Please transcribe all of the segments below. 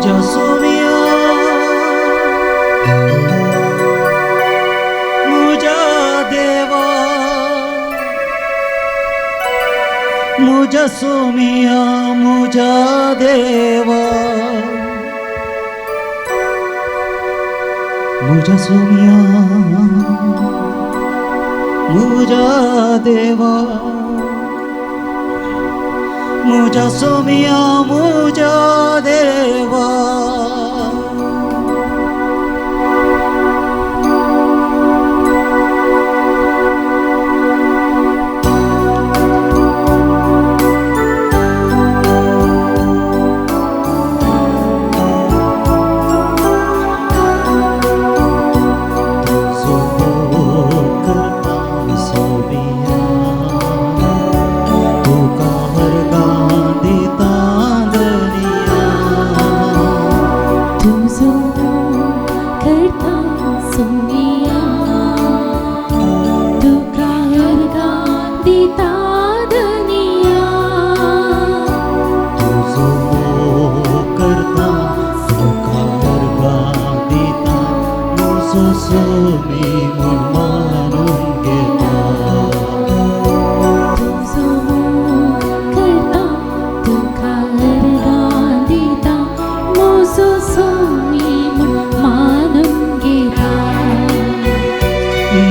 मुझा सोमिया मुझा देवा मुझा सोमिया मुझा देवा मुझा सोमिया मुझा देवा मुझा सोमिया मुझा देवा।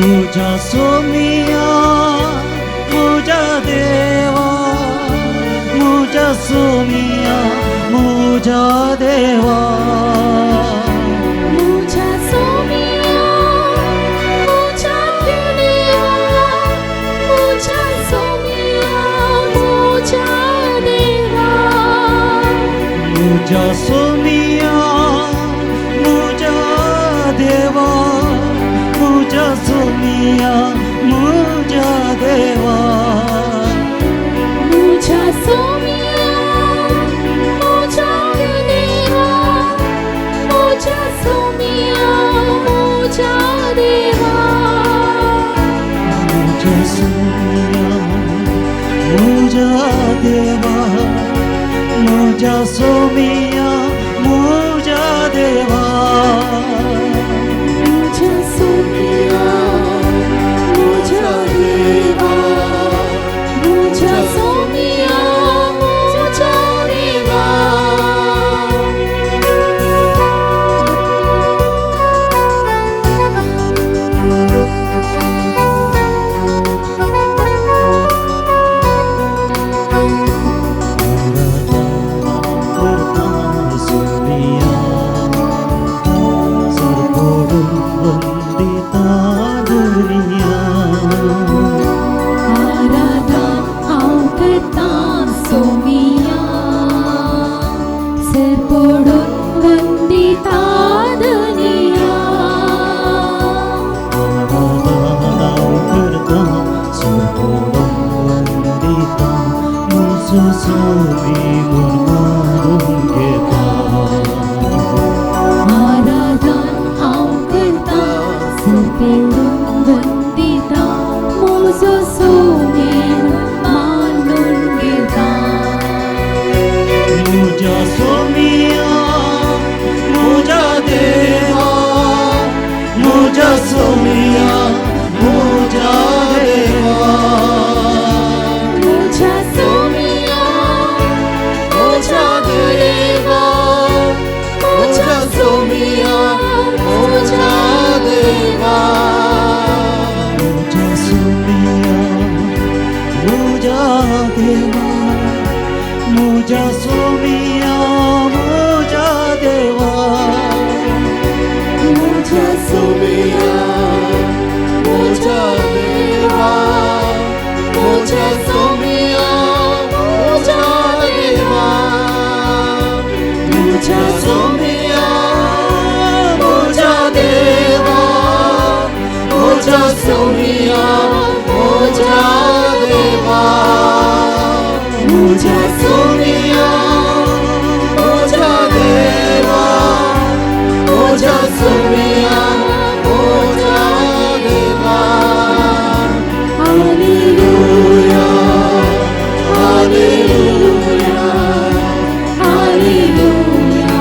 मुझा सोमिया मुझा देवा मुझा सोमिया मुझा देवा मुझा सोमिया मुझा देवा मुझा सोमिया मुझा देवा मुझा सोमिया मुझा देवा मुझा सोमिया मुझा देवा मुझा सोमिया मुझा देवा मुझा सोमिया मुझा देवा मुझा सोमिया मुझा देवा मुझा सोमिया मुझा देवा मुझा सोमिया मुझा देवा मुझा सोमिया मुझा देवा। आराधना हांव करतां सोमिया सर पडून वंदिता धनिया आराधना हांव करतां सर पडून वंदिता म्हजो सोमी मानून घेता। मुझा सोमिया मुझा देवा मुझा सोमिया मुझा देवा मुझा सोमिया मुझा देवा मुझा सोमिया मुझा देवा मुझा सोमिया मुझा देवा मुझा सोमिया मुझा देवा मुझा सोमिया मुझा देवा मुझा सोमिया मुझा देवा मुझा सोमिया मुझा देवा मुझा सोमिया मुझा देवा मुझा सोमिया मुझा देवा मुझा सोमिया मुझा देवा। Hallelujah hallelujah hallelujah.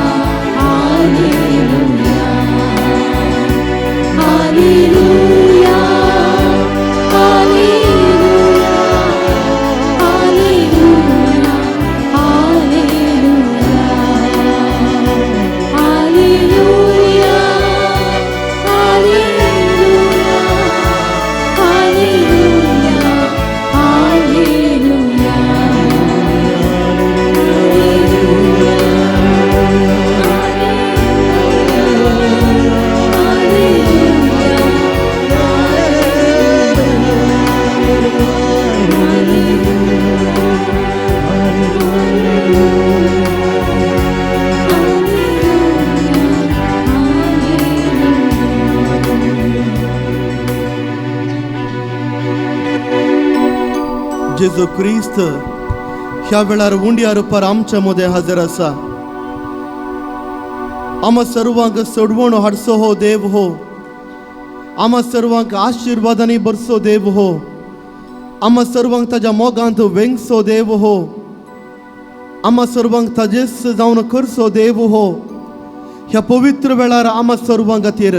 जेजू क्रिस्त ह्या वेळार उंड्या रुपार आमच्या मदें हजर आसा. आमा सर्वांक सोडवण हाडसो हो देव हो, आमा सर्वांक आशिर्वादांनी भरसो देव हो, आमा सर्वांक ताज्या मोगांत वेंगसो देव हो, आमा सर्वांक ताजेस जावन करसो देव हो. ह्या पवित्र वेळार आमा सर्वांक खातीर,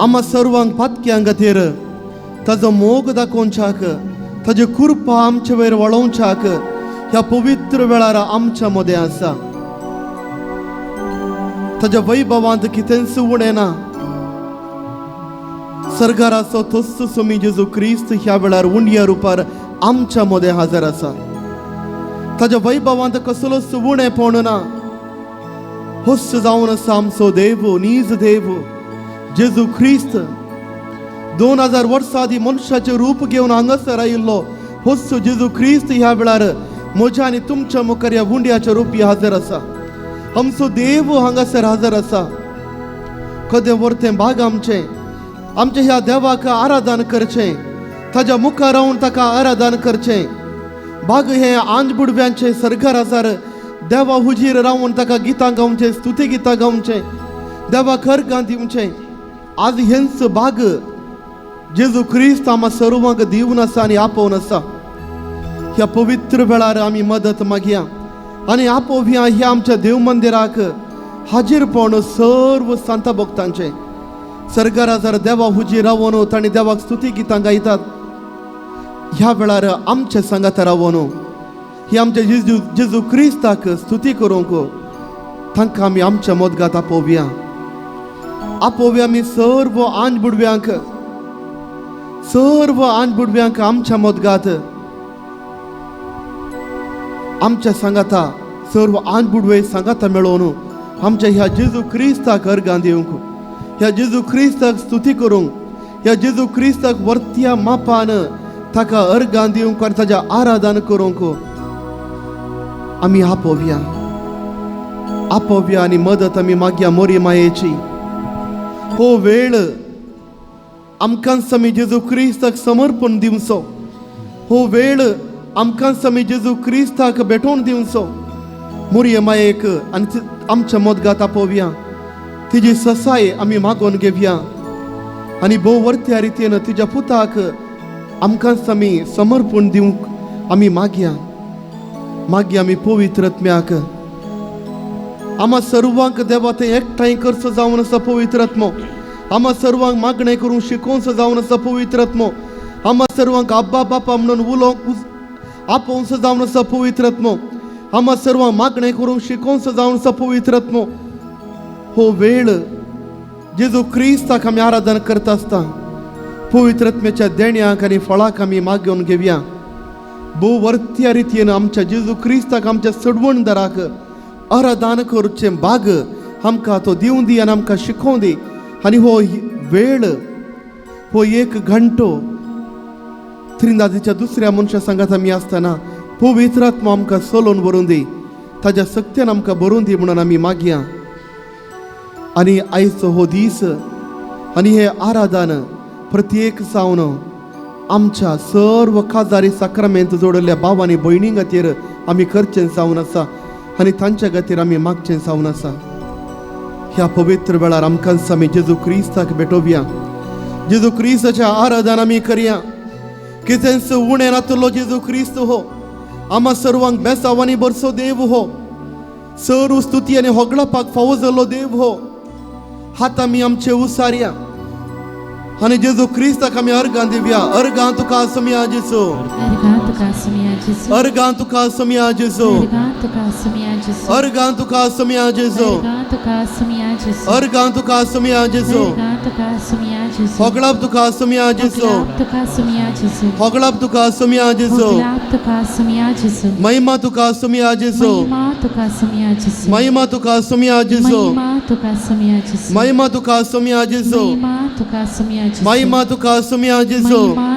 आमा सर्वांक पातक्यां खातीर ताजो मोग दाखोवच्याक, ताजी कृपा आमचे वयर वळोवच्याक ह्या पवित्र वेळार आमच्या मदें आसा. ताज्या वैभवांत कितेंच उणें ना. सरकाराचो तोच सोमी जेजू क्रिस्त ह्या वेळार उंडया रुपार आमच्या मदें हजर आसा. ताज्या वैभवांत कसलोच उणेपण ना. होच जावन आसा आमचो देव, नीज देव जेजू क्रिस्त. 2000 वर्सां आदीं मनशाचें रूप घेवन हांगासर आयिल्लो होच जेजू क्रिस्त ह्या वेळार म्हज्या आनी तुमच्या मुखार ह्या उंड्याच्या रुपी हजर आसा. आमचो देव हांगासर हजर आसा. कदें वर्तें भाग आमचें, आमच्या ह्या देवाक आराधन करचें, ताज्या मुखार रावन ताका आराधन करचें. भाग हें आंज बुडव्यांचें सरकार आसार देवा हुजीर रावन ताका गितां गावचें, स्तुती गितां गावचें, देवाक अर्गां दिवचें. आज हेंच भाग जेजू क्रिस्त आमा सर्वांक दिवन आसा आनी आपोवन आसा. ह्या पवित्र वेळार आमी मदत मागया आनी आपोवया ह्या आमच्या देव मंदिराक हाजीरपण सर्व सांता भक्तांचें. सरकारा जर देवा हुजीर रावन तांणी देवाक स्तुती गितां गायतात, ह्या वेळार आमचे सांगात रावन ही आमच्या जेजू जेजू क्रिस्ताक स्तुती करूंक तांकां आमी आमच्या मदगात आपोवया. आपोवया आमी सर्व आंज बुडव्यांक, सर्व आंज बुडव्यांक आमच्या मदगात आमच्या सांगाता, सर्व आंज बुडवे सांगाता मेळोवन आमच्या ह्या जेजू क्रिस्ताक अर्गां दिवंक, ह्या जेजू क्रिस्ताक स्तुती करूंक, ह्या जेजू क्रिस्ताक वर्त्या मापान ताका अर्गां दिवंक आनी ताज्या आराधन करूंक आमी आपोवया. आपोवया आनी मदत आमी मागया मोरी मायेची. हो वेळ आमकांच आमी जेजू क्रिस्ताक समर्पण दिवचो. हो वेळ आमकांच आमी जेजू क्रिस्ताक भेटोवन दिवचो. मोरये मायेक आनी आमच्या मदगात आपोवया. तिजी ससाय आमी मागोवन घेवया आनी भोव वर्त्या रितीन तिज्या पुताक आमकांच आमी समर्पण दिवंक आमी मागया. मागया आमी पवित्र आत्म्याक. आमा सर्वांक देवा तें एकठांय करचो जावन आसा पवित्र आत्मो. आमा सर्वांक मागणें करूंक शिकोवचो जावन आसा पवित्र आत्मो. आमा सर्वांक आब्बा बापा म्हणून उलोवंक आपोवचो जावन आसा पवित्र आत्मो. आमा सर्वांक मागणें करूंक शिकोवचो जावन आसा पवित्र आत्मो. हो वेळ जेजू क्रिस्ताक आमी आराधन करता आसता पवित्र आत्म्याच्या देण्यांक आनी फळाक आमी मागून घेवया. भोव वर्त्या रितीन आमच्या जेजू क्रिस्ताक आमच्या सडवणदाराक आराधन करचें भाग आमकां तो दिवं दी आनी आमकां शिकोवं दी. आनी हो वेळ, हो एक घंटो त्रिंदादीच्या दुसऱ्या मनशा सांगात आमी आसतना पवित्र आत्मा आमकां चलोवन व्हरूं दी, ताज्या सक्त्यान आमकां भरून दी म्हणून आमी मागया. आनी आयचो हो दीस आनी हे आराधन प्रत्येक सावन आमच्या सर्व काजारी साक्रामेंत जोडिल्ल्या भाव आनी भयणी खातीर आमी करचें जावन आसा आनी तांच्या खातीर आमी मागचें जावन आसा. ह्या पवित्र वेळार आमकां आमी जेजू क्रिस्ताक भेटोवया. जेजू क्रिस्ताचें आराधन आमी करया. कितेंच उणें नातलो जेजू क्रिस्त हो आमा सर्वांक बेसावांनी भरसो देव हो, सर्व स्तुती आनी होगळपाक फावो जाल्लो देव हो. हात आमी आमचे उसारया आनी जेजू क्रिस्ताक आमी अर्गां दिवया. अर्गां तुका सोमया जेजू. अर्गां तुका सोमया जेजू. अर्गां तुका सोमया जेजू. अर्गां तुका सोमया जेजू. अर्गां तुका सोमया जेजू. अर्गां तुका सोमया जेजू. अर्गां तुका सोमया जेजू. अर्गां तुका सोमया जेजू. होगळप तुका सोमया जेजू. होगळाप तुका सोमया जेजू. होगळप तुका सोमया जेजू. होगळाप तुका सोमया जेजू. महिमा तुका सोमया जेजू. महिमा तुका सोमया जेजू. महिमा तुका सोमया जेजू. महिमा तुका सोमया जेजू. महिमा तुका सोमया जेजू. महिमा तुका सोमया जेजू. महिमा तुका सोमया जेजू. महिमा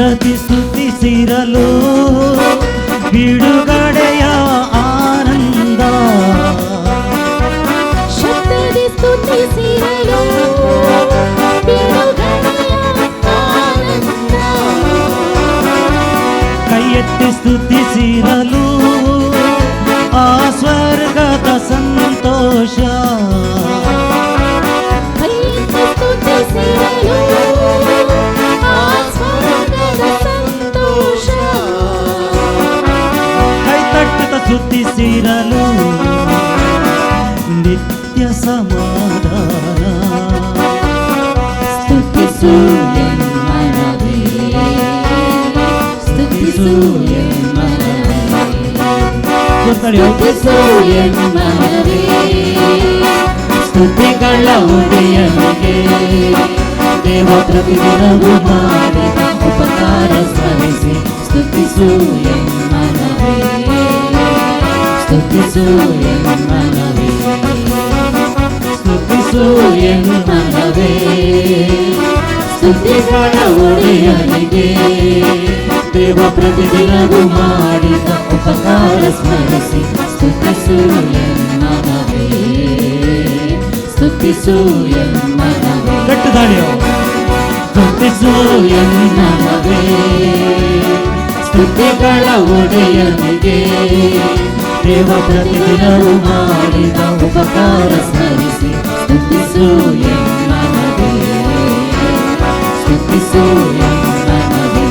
ಶಬ್ದದಿ ಸ್ತುತಿಸಿರಲು ಬಿಡುಗಡೆಯ ಆನಂದ. ಶಬ್ದದಿ ಸ್ತುತಿಸಿರಲು ಬಿಡುಗಡೆಯ ಆನಂದ. ಕೈ ಎತ್ತಿ ಸ್ತುತಿಸಿರಲು ಆ ಸ್ವರ್ಗದ ಸಂತೋಷ. ಕೈ ಎತ್ತಿ ಸ್ತುತಿಸಿರಲು ಆ ಸ್ವರ್ಗದ ಸಂತೋಷ. ಕೈ ತಟ್ಟುತ್ತ ಸ್ತುತಿಸಿರಲು ನಿತ್ಯ ಸಮಾಧಾನ. ಸ್ತುತಿಸು ಎನ್ಮನವೇ, ಸ್ತುತಿಸು ಎನ್ಮನವೇ, ಸ್ತುತಿಸು ಎನ್ಮನವೇ, ಸ್ತುತಿಗಳ ಒಡೆಯನಿಗೆ. ದೇವ ಪ್ರತಿದಿನವೂ ಮಾಡಿದ ಉಪಕಾರ ಸ್ಮರಿಸಿ ಸ್ತುತಿಸು ಎನ್ಮನವೇ, ಸ್ತುತಿಸು ಎನ್ಮನವೇ, ಸ್ತುತಿಸು ಎನ್ಮನವೇ, ಸ್ತುತಿಗಳ ಒಡೆಯನಿಗೆ. ದೇವ ಪ್ರತಿದಿನವೂ ಮಾಡಿದ ಉಪಕಾರ ಸ್ಮರಿಸಿ ಸ್ತುತಿಸು ಎನ್ಮನವೇ, ಸ್ತುತಿಸು ಎನ್ಮನವೇ. ಗಟ್ಟುದಾಳಿಯೋ. ಸ್ತುತಿಸು ಎನ್ಮನವೇ, ಸ್ತುತಿಗಳ ಒಡೆಯನಿಗೆ. ದೇವ ಪ್ರತಿದಿನವೂ ಮಾಡಿದ ಉಪಕಾರ ಸ್ಮರಿಸಿ ಸ್ತುತಿಸು ಎನ್ಮನವೇ, ಸ್ತುತಿಸು ಎನ್ಮನವೇ.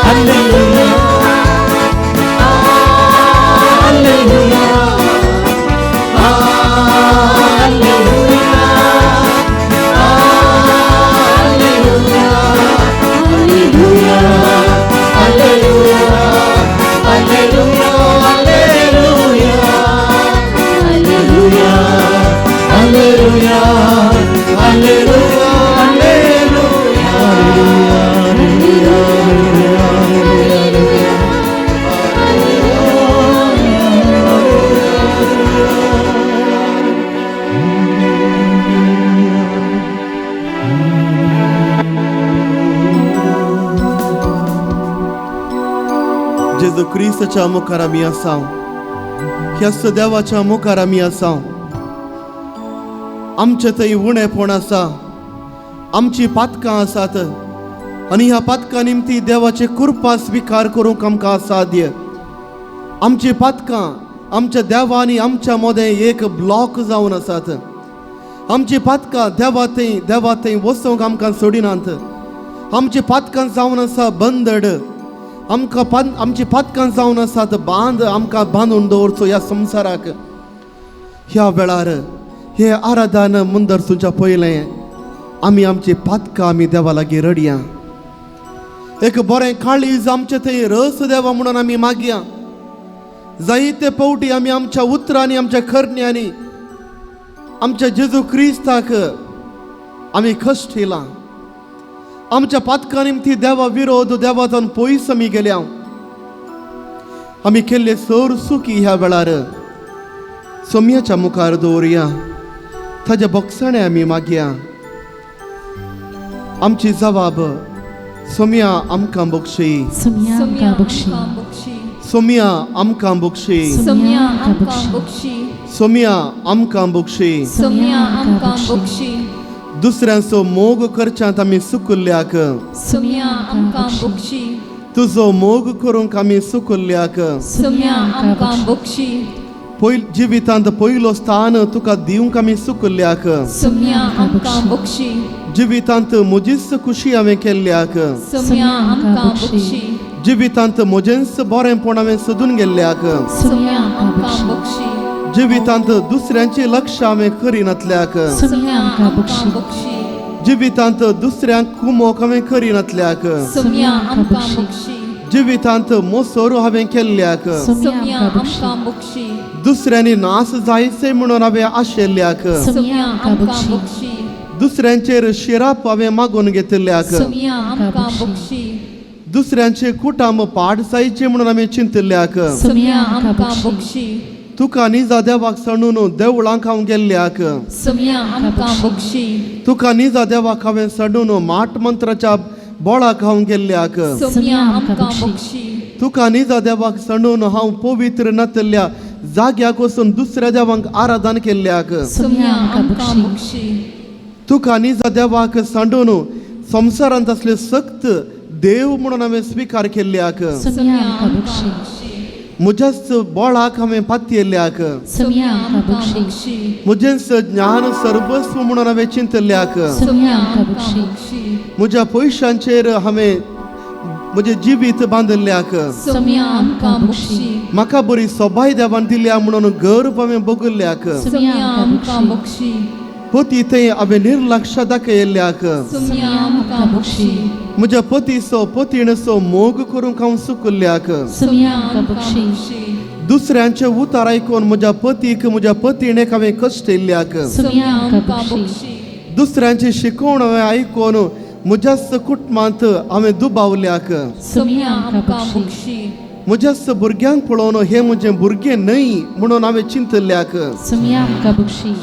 Hallelujah, hallelujah, hallelujah, hallelujah, hallelujah, hallelujah, hallelujah, hallelujah, hallelujah, hallelujah. Hallelujah. जेजू क्रिस्ताच्या मुखार आमी आसा, ह्याच देवाच्या मुखार आमी आसा. आमचे थंय उणेपण आसा, आमची पातकां आसात आनी ह्या पातकां निमती देवाचे कृपा स्विकार करूंक आमकां साध्य. आमची पातकां आमच्या देवा आनी आमच्या मदें एक ब्लॉक जावन आसात. आमची पातकां देवा थंय देवा थंय वचूंक आमकां सोडिनात. आमची पातकां जावन आसा बंदड, आमकां आमची पातकां जावन आसात बांद, आमकां बांदून दवरचो ह्या संवसाराक. ह्या वेळार हे आराधन मुंदरसूच्या पयलें आमी आमची पातकां आमी देवा लागीं रडया. एक बरें काळीज आमचें थंय रस देवा म्हणून आमी मागया. जायते पावटी आमी आमच्या उतरांनी आमच्या करण्यांनी आमच्या जेजू क्रिस्ताक आमी कश्ट येला. आमच्या पातकां निमती देवा विरोध देवाच्यान पयस आमी गेल्या. आमी केल्ले सर सुखी ह्या वेळार सोम्याच्या मुखार दवरुया, ताज्या बोगसाणे आमी मागया. आमची जबाब सोम्या आमकां बक्षी, सुम्या आमकां बक्षी, सोम्या आमकां बक्षी, सुम्या आमकां बक्षी, सोम्या आमकां बक्षी. सुम्या आमकां बक्षी. दुसऱ्यांचो मोग करच्यांत आमी सुकुल्ल्याक, सुम्या आमकां बक्षी, तुजो मोग करूंक आमी सुकुल्ल्याक, सुम्या आमकां बक्षी. जिवितांत पयलो स्थान तुका दिवंक आमी सुकुल्ल्याक, सुम्या आमकां बक्षी. जिवितांत म्हजीच खुशी हांवें केल्ल्याक, सुम्या आमकां बक्षी. जिवितांत म्हजेंच बरेंपण हांवें सोदून गेल्ल्याक, सुम्या आमकां बक्षी. जिवितांत दुसऱ्यांचे लक्ष हांवें करिनातल्याक, सुम्या आमकां बक्षी. जिवितांत दुसऱ्यांक कुमोक हांवें करिनातल्याक, सुम्या आमकां बक्षी. जिवितांत मोसोर हांवें केल्ल्याक, सुम्या आमकां बक्षी. दुसऱ्यांनी नास जायचे म्हणून हांवें आशिल्ल्याक, सुम्या आमकां बक्षी. दुसऱ्यांचेर शिराप हांवें मागून घेतिल्ल्याक, सुम्या आमकां बक्षी. दुसऱ्यांचे कुटाम पाड जायचे म्हणून आमी चिंतिल्ल्याक, सुम्या आमकां बक्षी. तुका निजा देवाक सांडून देवळांक हांव गेल्ल्याक सोम्या आमकां बक्षी तुका निजा देवाक हांवें सांडून माट मंत्राच्या बोळाक हांव गेल्ल्याक सोम्या आमकां बक्षी तुका निजा देवाक सांडून हांव पवित्र नातल्या जाग्याक वचून दुसऱ्या देवांक आराधन केल्ल्याक सोम्या आमकां बक्षी तुका निजा देवाक सांडून संवसारांत असले सक्त देव म्हणून हांवें स्विकार केल्ल्याक सोम्या आमकां बक्षी म्हज्याच बोळाक हांवें पातयेल्ल्याक सोम्या आमकां बक्षी म्हजेंच ज्ञान सर्वस्व म्हणून हांवें चिंतल्याक सोम्या आमकां बक्षी म्हज्या पयशांचेर हांवें म्हजें जिवीत बांदिल्ल्याक सोम्या आमकां बक्षी म्हाका बरी सोबाय देवान दिल्या म्हणून गर्व हांवें भोगल्ल्याक सोम्या आमकां बक्षी पती थंय हांवें निर्लक्ष दाखयल्ल्याक सोम्या आमकां बक्षी म्हज्या पतीचो पतीणचो मोग करूंक हांव चुकल्ल्याक सोम्या आमकां बक्षी दुसऱ्यांचे उतार आयकून म्हज्या पतीक म्हज्या पतीणेक हांवें कश्ट येयल्ल्याक सोम्या आमकां बक्षी दुसऱ्यांची शिकवण हांवें आयकून म्हज्याच कुटुंबांत हांवें दुबावल्याक सोम्या आमकां बक्षी म्हज्याच भुरग्यांक पळोवन हें म्हजें भुरगें न्हय म्हणून हांवें चिंतल्याक सोम्या आमकां बक्षी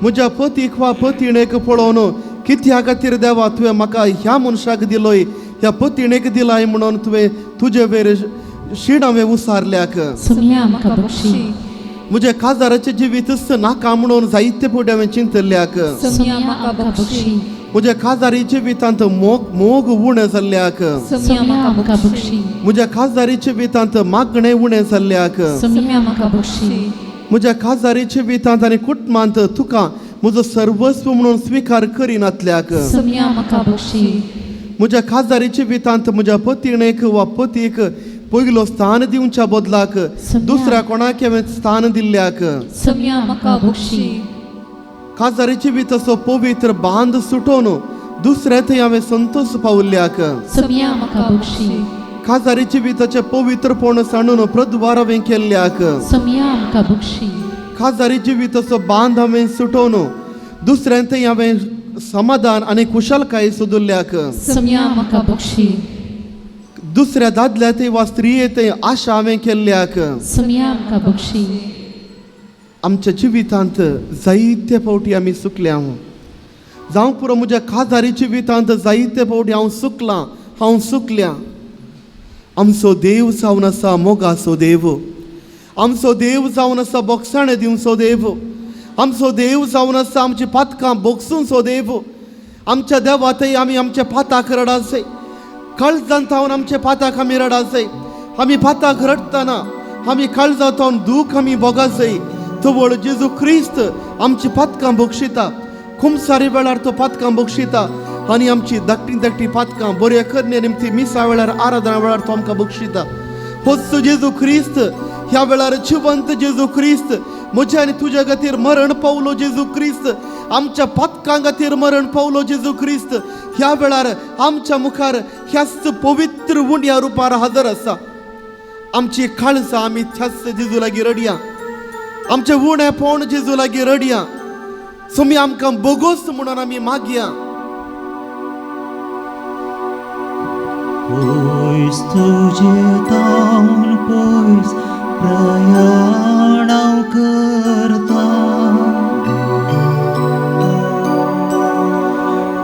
म्हज्या पतीक वा पतीणेक पळोवन कित्या खातीर देवा तुवें म्हाका ह्या मनशाक दिलोय ह्या पतीणेक दिलाय म्हणून तुवें तुजे वयर शीण हांवें उसारल्याक सोम्या आमकां बक्षी म्हज्या काजाराचें जिवीतच नाका म्हणून जायते फावटी हांवें चिंतल्याक सोम्या आमकां बक्षी म्हज्या काजारी जिवितांत मोग मोग उणें जाल्ल्याक सोम्या आमकां बक्षी म्हज्या खाजदारी जिवितांत मागणें उणें जाल्ल्याक सोम्या आमकां बक्षी म्हज्या खाजदारी जिवितांत आनी कुटुंबांत तुका म्हजो सर्वस्व म्हणून स्विकार करिनातल्याक सोम्या आमकां बक्षी म्हज्या खाजदारी जिवितांत म्हज्या पतीणेक वा पतीक पयलो स्थान दिवच्या बदलाक दुसऱ्या कोणाक हांवें स्थान दिल्ल्याक सोम्या आमकां बक्षी खाजदारी जिविताचो पवित्र बांद सुटोवन दुसऱ्या थंय हांवें संतोष पावल्ल्याक सोम्या आमकां बक्षी खाजदारी जिविताचें पवित्रपण सांडून प्रद्वार हांवें केल्ल्याक सोम्या आमकां बक्षी खाजदारी जिविताचो बांद हांवें सुटोवन दुसऱ्यां थंय हांवें समाधान आनी खुशालकाय सोदुल्ल्याक सोम्या आमकां बक्षी दुसऱ्या दादल्या थंय वा स्त्रिये थंय आशा हांवें केल्ल्याक सोम्या आमकां बक्षी आमच्या जिवितांत जायते फावटी आमी चुकल्या जावं पुरो म्हज्या खाजदारी जिवितांत जायते फावटी हांव चुकलां हांव चुकल्या आमचो देव जावन आसा मोगाचो देव आमचो देव जावन आसा बोगसाणें दिवचो देव आमचो देव जावन आसा आमची पातकां बोगसूंचो देव आमच्या देवातय आमी आमच्या पाताक रडासे काळजांत थावन आमच्या पाताक आमी रडासे आमी पाताक रडटना आमी काळजांत थावन दूख आमी भोगासय तवळ जेजू क्रिस्त आमची पातकां बक्षिता खुमसारी वेळार तो पातकां बक्षिता आनी आमची धाकटी धाकटी पातकां बऱ्या करणे निमती मिसा वेळार आराधना वेळार तो आमकां बक्षिता होच जेजू क्रिस्त ह्या वेळार जिवंत जेजू क्रिस्त म्हज्या आनी तुज्या खातीर मरण पावलो जेजू क्रिस्त आमच्या पातकां खातीर मरण पावलो जेजू क्रिस्त ह्या वेळार आमच्या मुखार ह्याच पवित्र उंड्या रुपार हजर आसा आमची काळजां आमी ह्याच जेजू लागीं रडया आमचे उणेपण जेजू लागीं रडया सोमी आमकां बोगोस म्हणून आमी मागया पयस तुजे तावन पयस प्रयाण हांव करता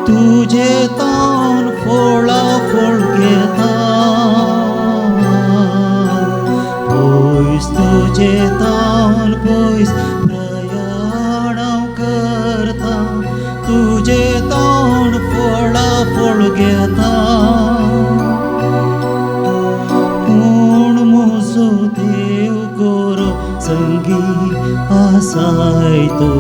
तुजे तावन फोळा फोळ घेता पयस तुजे तावन पयस प्रयाण हांव करता तुजे तावन फोळा फोळ घेता पूण म्हजो देव गोरो संगी आसाय तो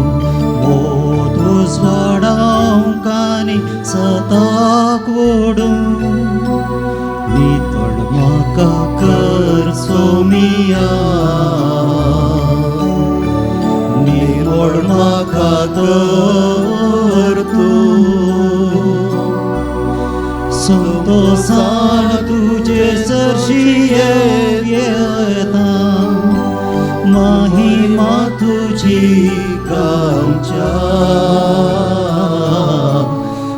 मोद उजवाडावंक आनी सताक वोडूं नितळ म्हाका कर सोमिया निवळ म्हाका कर तूं संतोषान तुजे सरशी येता महिमा तुजी गावच्या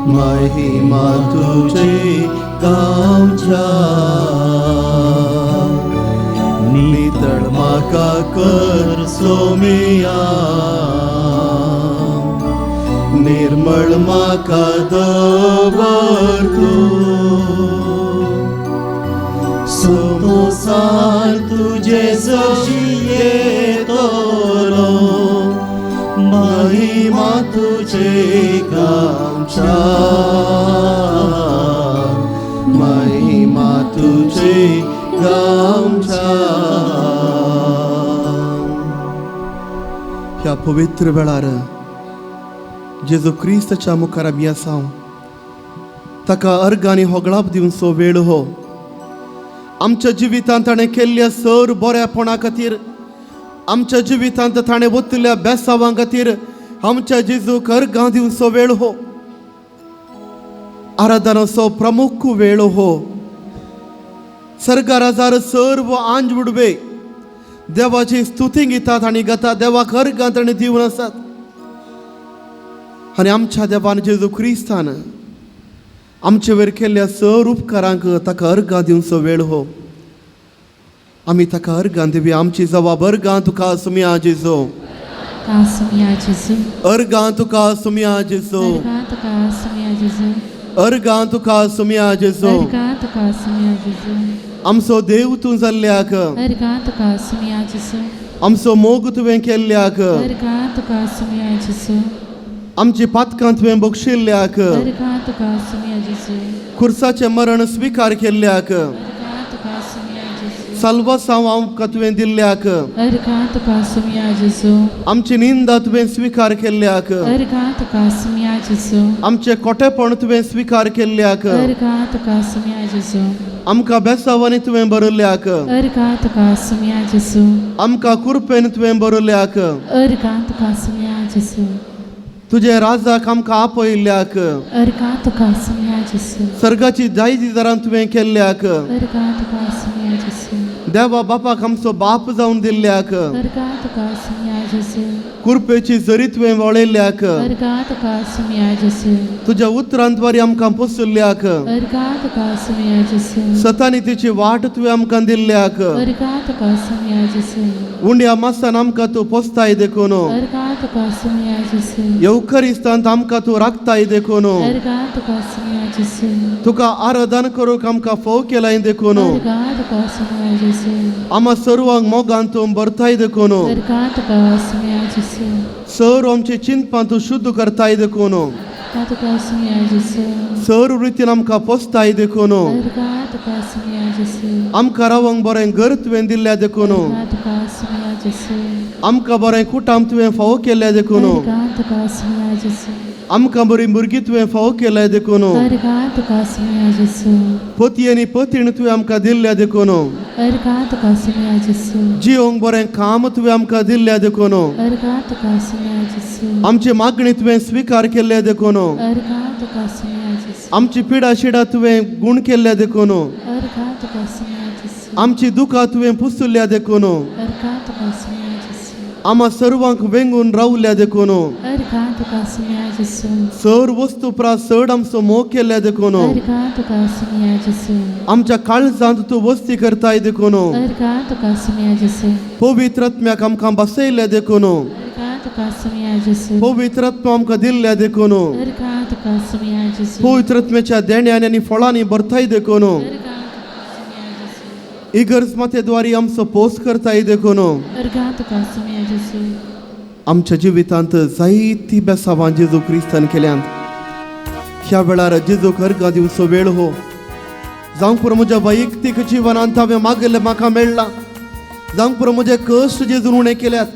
महिमा तुझी गावच्या नितळ म्हाका म्हाका कर सोमिया, निर्मळ म्हाका दवर तूं। संतोसान तुजे सरशी येतलो, महिमा तुजे गावच्या, महिमा तुजे गावच्या। ह्या पवित्र वेळार जेजू क्रिस्ताच्या मुखार आमी आसा, ताका अर्गांनी होगळाप दिवचो वेळ हो। आमच्या जिवितांत ताणें केल्ल्या सर बऱ्यापणा खातीर, आमच्या जिवितांत ताणें वतिल्ल्या बेसावां खातीर आमच्या जेजूक अर्गां दिवचो वेळ हो। आराधनाचो प्रमुख वेळ हो। सर्गाराजार सर्व आंज बुडवे देवाची स्तुती गितात आनी गातात, देवाक अर्गां ताणें दिवन आसात। आनी आमच्या देवान जेजू क्रिस्तान आमचे वयर केल्ल्या सर उपकारांक ताका अर्गां दिवचो वेळ हो। आमी ताका अर्गां दिवया। आमची जबाब अर्गां तुका सुमया जेजू, तुका सुमया जेजू, अर्गां तुका सुमया जेजू, अर्गां तुका सुमया जेजू, अर्गां तुका सुमया जेजू। अर्गां तुका सुमया जेजू। आमचो देव तूं जाल्ल्याक, अर्गां तुका सुमया जेजू, आमचो मोग तुवें केल्ल्याक, अर्गां तुका सुमया जेजू, आमची पातकां तुवें बक्षिल्ल्याक, अर्गां तुका सुमया जेजू, खुर्साचें मरण स्विकार केल्ल्याक, अर्गां तुका सुमया जेजू, साल्वासांव आमकां तुवें दिल्ल्याक, अर्गां तुका सुमया जेजू, आमची निंदा तुवें स्विकार केल्ल्याक, अर्गां तुका सुमया जेजू, आमचें कोटेपण तुवें स्विकार केल्ल्याक, अर्गां तुका सुमया जेजू, आमकां बेसावांनी तुवें बरयल्याक, अर्गां तुका सुमया जेजू, आमकां कुरपेन तुवें बरयल्याक, अर्गां तुका सुमया जेजू, तुजे राजाक आमकां आपयल्ल्याक, अर्गां तुका सुमया जेजू, सर्गाची जायजी दारां तुवें केल्ल्याक, अर्गां तुका सुमया जेजू, देवा बापाक आमचो बाप जावन दिल्ल्याक, अर्गां तुका सुमया जेजू, कुरपेची जरी तुवें वळयल्ल्याक, अर्गां तुका सुमया जेजू, तुज्या उतरांद्वारे आमकां पोसुल्ल्याक, अर्गां तुका सुमया जेजू, सतानी तिची वाट तुवें आमकां दिल्ल्याक, अर्गां तुका सुमया जेजू, उंड्या मासान आमकां तूं पोसताय देखून, अर्गां तुका सुमया जेजू, येवकरिस्तांत आमकां तूं राखताय देखून, अर्गां तुका सुमया जेजू, तुका आराधन करूंक आमकां फोव केलाय देखून, अर्गां तुका सुमया जेजू, आमा सर्वांक मोगान तूं भरताय देखून, अर्गां तुका सुमया जेजू, सर आमचे चिंतपां तूं शुद्ध करताय देखून, अर्गां तुका सुमया जेजू, सर रितीन आमकां पोसताय देखून, अर्गां तुका सुमया जेजू, आमकां रावंक बरें घर तुवें दिल्ल्या देखून, अर्गां तुका सुमया जेजू, आमकां बरें कुटाम तुवें फावो केल्ल्या देखून, अर्गां तुका सुमया जेजू, आमकां बरी भुरगीं तुवें फावो केल्या देखून, अर्गां तुका सुमया जेजू, पती आनी पतीण तुवें आमकां दिल्ल्या देखून, अर्गां तुका सुमया जेजू, जिवंक बरें काम तुवें आमकां दिल्ल्या देखून, अर्गां तुका सुमया जेजू, आमची मागणी तुवें स्विकार केल्ल्या देखून, अर्गां तुका सुमया जेजू, आमची पिडा शिडा तुवें गुण केल्ल्या देखून, अर्गां तुका सुमया जेजू, आमची दुखां तुवें पुसुल्ल्या देखून, अर्गां तुका सुमया जेजू, आमा सर्वांक वेंगून रावल्या देखून, अर्गां तुका सुमया जेजू, सर वस्तू प्रास चड आमचो मोग केल्ल्या देखून, अर्गां तुका सुमया जेजू, आमच्या काळजांत तूं वस्ती करताय देखून, अर्गां तुका सुमया जेजू, पवित्र आत्म्याक आमकां बसयल्ल्या देखून, अर्गां तुका सुमया जेजू, पवित्र आत्मा आमकां दिल्ल्या देखून, अर्गां तुका सुमया जेजू, पवित्र आत्म्याच्या देण्यान आनी फळांनी भरताय देखून, अर्गां तुका सुमया जेजू, इगर्ज मातेद्वारी आमचो पोस करताय देखून, अर्गां तुका सुमया जेजू। आमच्या जिवितांत जायती बेसावां जेजू क्रिस्तान केल्यांत। ह्या वेळार जेजूक अर्गां दिवचो वेळ हो। जावंक पुरो म्हज्या वैयक्तीक जिवनांत हांवें मागिल्लें म्हाका मेळ्ळां, जावंक पुरो म्हजे कश्ट जेजून उणें केल्यात,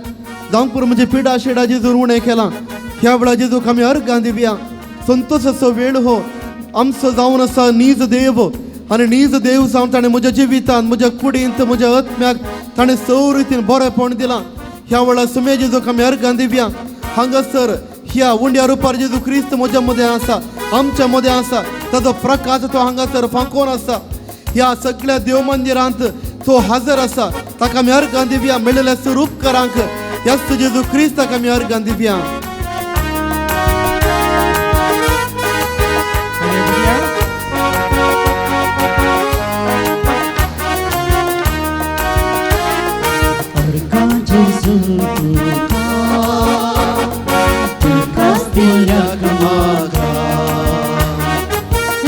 जावंक पुरो म्हजे पिडा शिडा जेजून उणें केलां। ह्या वेळार जेजूक आमी अर्गां दिवया। संतोषाचो वेळ हो। आमचो जावन आसा नीज देव आनी नीज देव जावन ताणें म्हज्या जिवितांत, म्हज्या कुडींत, म्हज्या आत्म्याक ताणें सौ रितीन बरेपण दिलां। ह्या वेळार सुमे जेजूक आमी अर्गां दिवया। हांगासर ह्या उंड्या रुपार जेजू क्रिस्त म्हज्या मदें आसा, आमच्या मदें आसा, ताजो प्रकाश तो हांगासर फांकोन आसा। ह्या सगळ्या देव मंदिरांत तो हजर आसा। ताका आमी अर्गां दिवया। मेळिल्ल्या स्वरूपकारांक ह्याच जेजू क्रिस्ताक आमी अर्गां दिवया। जेजू तुका तुकाच दिल्याक म्हाका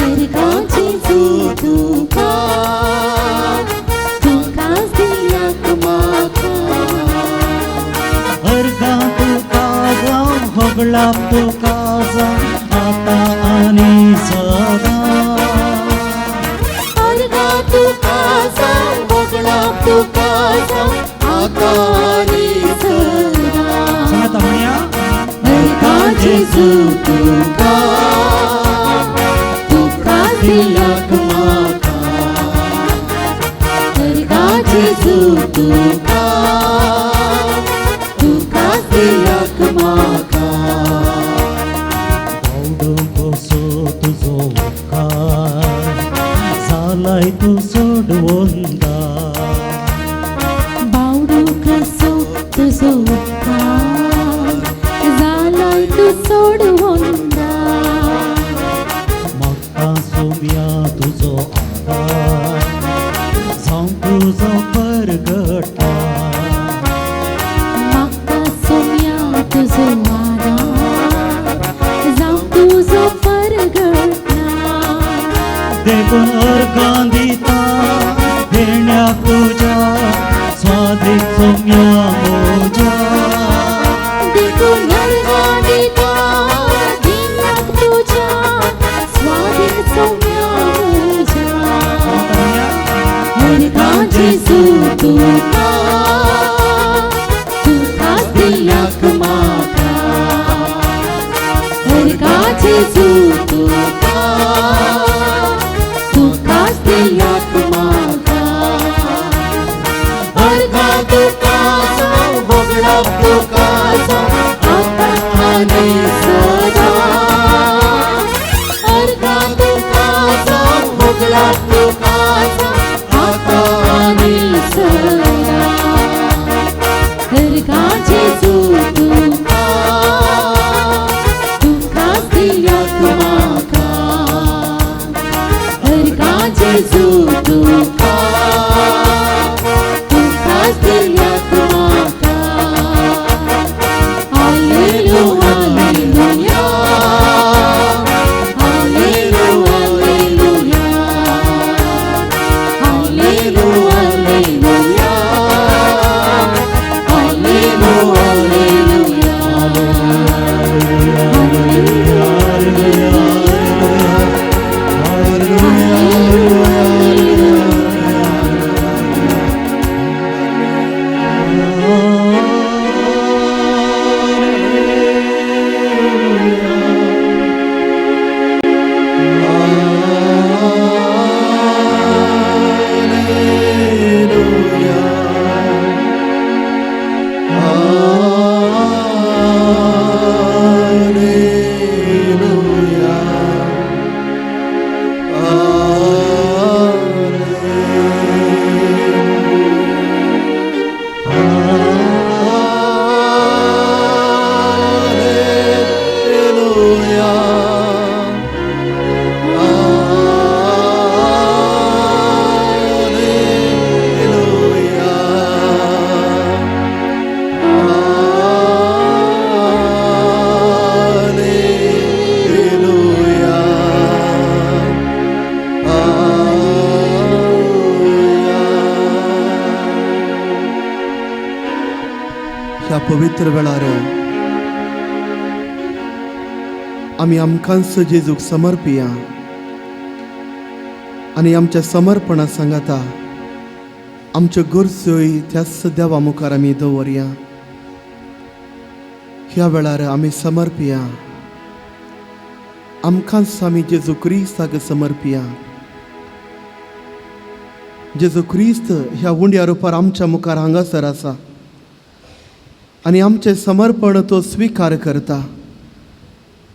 अर्गां जेजू तुका तुकाच दिल्याक म्हाका अर्गां तुका जावं होगळाप तुका जावं आतां आनी सदां अर्गां तुका जावं होगळाप तुका जावं आतां आनी सदां सांगात म्हणया अर्गां जेजू तुका तुकाच दिल्याक म्हाका अर्गां जेजू तुका तुकाच दिल्याक म्हाका बावडो कसो तुजो उपकार जालाय तूं सोडवंदा बावडो कसो तुजो उपकार जालाय तूं सोडवंदा म्हाका सोम्या तुजो आदार जावं तुजो परगटा म्हाका सोम्या तुजो आदार जावं तुजो परगटा देखून अर्गां दिता देण्याक तुज्या स्वादीक सोम्या म्हज्या देखून अर्गां दिता देण्याक तुज्या स्वादीक सोम्या म्हज्या अर्गां जेजू तुका तुकाच दिल्याक म्हाका अर्गां जेजू तुका तुकाच दिल्याक म्हाका अर्गां तुका जावं होगळाप तुका जावं आतां आनी सदां अर्गां तुका जावं होगळाप तुका जावं आतां आनी सदां अर्गां जेजू तुका तुकाच दिल्याक म्हाका अर्गां जेजू तुका तुकाच दिल्याक म्हाका hallelujah hallelujah hallelujah hallelujah hallelujah hallelujah ह्या पवित्र वेळार आमी आमकांच जेजूक समर्पिया आनी आमच्या समर्पणा सांगाता आमच्यो गरजोय त्याच देवा मुखार आमी दवरया. ह्या वेळार आमी समर्पिया आमकांच आमी जेजू क्रिस्ताक समर्पिया. जेजू क्रिस्त ह्या उंड्या रुपार आमच्या मुखार हांगासर आसा आनी आमचें समर्पण तो स्विकार करता.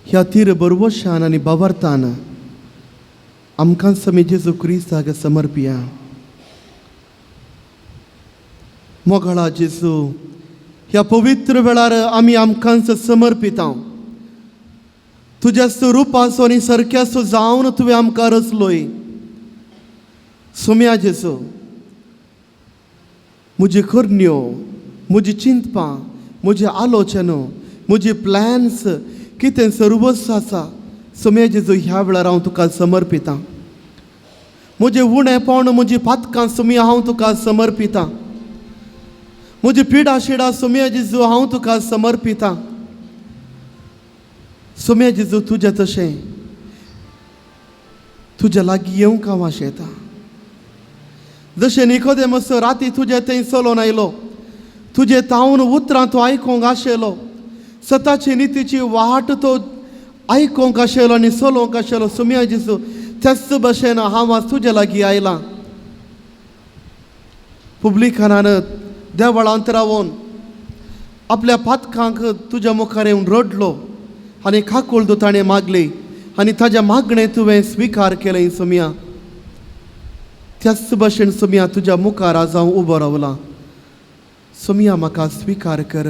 ह्या तीर बरवशान आनी बावरतान आमकां आमी जेजू क्रिस्ताक समर्पिया. मोगाळा जेजू, ह्या पवित्र वेळार आमी आमकांच समर्पिता. तुज्या स्वरुपाचो आनी सारक्याचो जावन तुवें आमकां रचलोय. सोम्या जेजू, म्हज्यो करण्यो म्हजी चिंतपां, म्हजी आलोचना, म्हजी प्लॅन्स कितें सर्वस्व आसा सोम्या जेजू ह्या वेळार हांव तुका समर्पितां. म्हजें उणेपण, म्हजी पातकां सोम्या हांव तुका समर्पितां. म्हजी पिडा शिडा सोम्या जेजू हांव तुका समर्पितां. सोम्या जेजू तुजें तशें तुज्या लागीं येवंक हांव आशेतां. जशें निकोदेमस राती तुजे थंय चलोन आयलो, तुजे तावन उतरां तो आयकूंक आशिल्लो, सताची नितीची वाट तो आयकूंक आशिल्लो आनी चलोवंक आशिल्लो. सोम्या जेजू त्याच भशेन हांव आज तुजे लागीं आयलां. पुब्लिकानान देवळांत रावन आपल्या पातकांक तुज्या मुखार येवन रडलो आनी काकुळटो ताणें मागली आनी ताज्या मागणें तुवें स्विकार केलें सोम्या. त्याच भशेन सोम्या तुज्या मुखार आज हांव उबो रावलां. सोम्या म्हाका स्विकार कर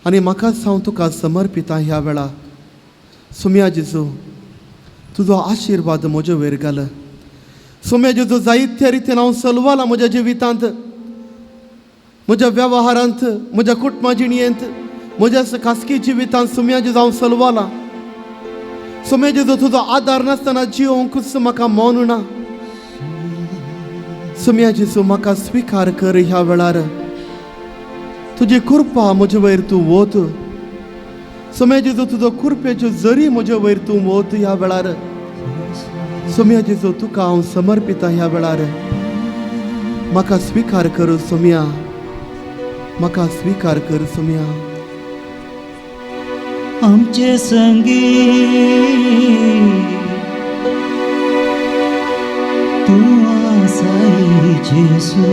आनी म्हाकाच हांव तुका समर्पितां ह्या वेळा. सोम्या जेजू तुजो आशिर्वाद म्हजे वयर घाल. सोम्या जेजू जायत्या रितीन हांव सलवालां म्हज्या जिवितांत, म्हज्या वेव्हारांत, म्हज्या कुटुंबा जिणयेंत, म्हज्या खासगी जिवितांत सोम्या जेजू हांव सलवालां. सोम्या जेजू तुजो आदार नासतना जिवंकूच म्हाका मन ना. सोम्या जेजू म्हाका स्विकार कर ह्या वेळार. तुजी कृपा म्हजे वयर तूं वत. सोम्या जेजू तुजो कृपेच्यो जरी म्हजे वयर तूं वत ह्या वेळार. सोम्या जेजू तुका हांव समर्पितां ह्या वेळार. म्हाका स्विकार कर सोम्या, म्हाका स्विकार कर सोम्या. आमचे संगी तूं आसाय जेजू,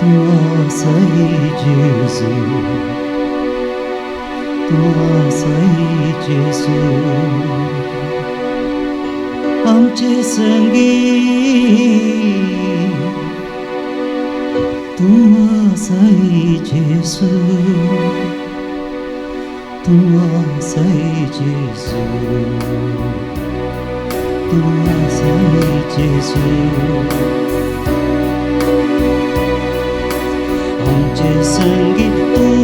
तूं आसाय जेजू, तूं आसाय जेजू. आमचे संगी तूं आसाय जेजू, तूं आसाय जेजू, तूं आसाय जेजू. आमचे संगी तूं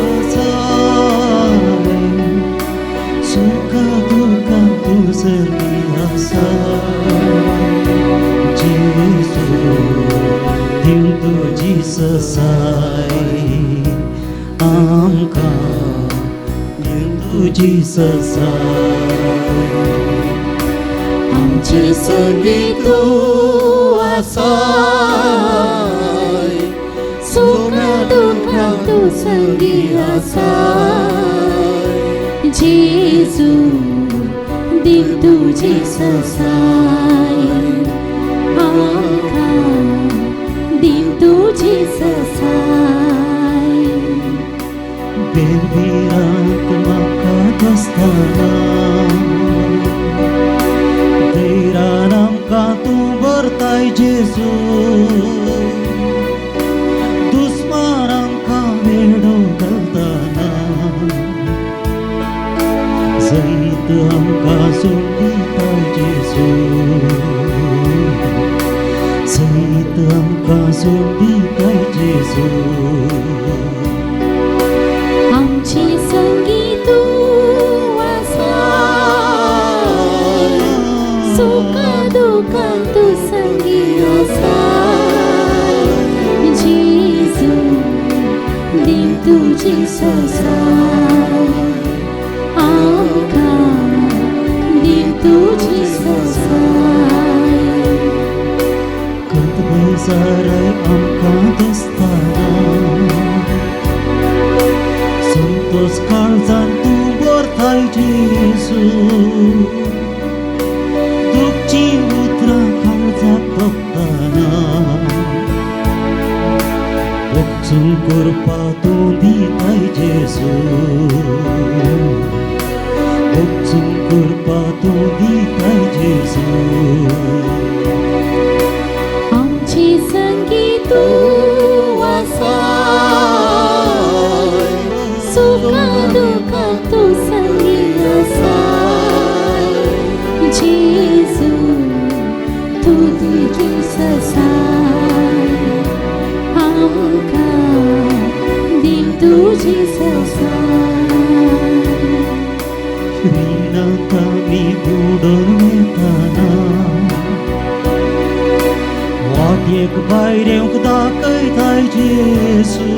आसाय, सुख दुःखां तूं संगी आसाय जेजू. दिवन तुजी ससाय आमकां, दिवन तुजी ससाय. आमचे संगी तूं आसाय, सुख दुःखां तूं संगी आसाय जेजू. दिव तुजी ससाय आमकां, दिव तुजी ससाय. बेलबिरांत म्हाका दोस्ताना, धैरान आमकां तूं भरताय जेजू. दुस्मान आमकां वेडो घालताना, जैत आमकां सोडिताय जेजू, जैत आमकां सोडिताय जेजू. आमचे संगी तूं आसाय, सुख दुःखां तूं संगी आसाय जेजू. दिव तुजी ससाय आमकां, दिव तुजी ससाय. कंत बेजाराय आमकां दोस्ताना, संतोष काळजान तूं भरताय जेजू. दुखचीं उतरां काळजाक तोपताना, वचूंक करपा तूं दिताय जेजू, वचूंक करपा तूं दिताय जेजू. आमचे संगी तूं आसाय, सुख दुःखां तूं संगी आसाय जेजू. तूं तुजी ससाय आमकां दीव तुजी ससाय. रिणांत आमी बुडून वताना वाटयेक भायर येवंक दाखयताय जेजू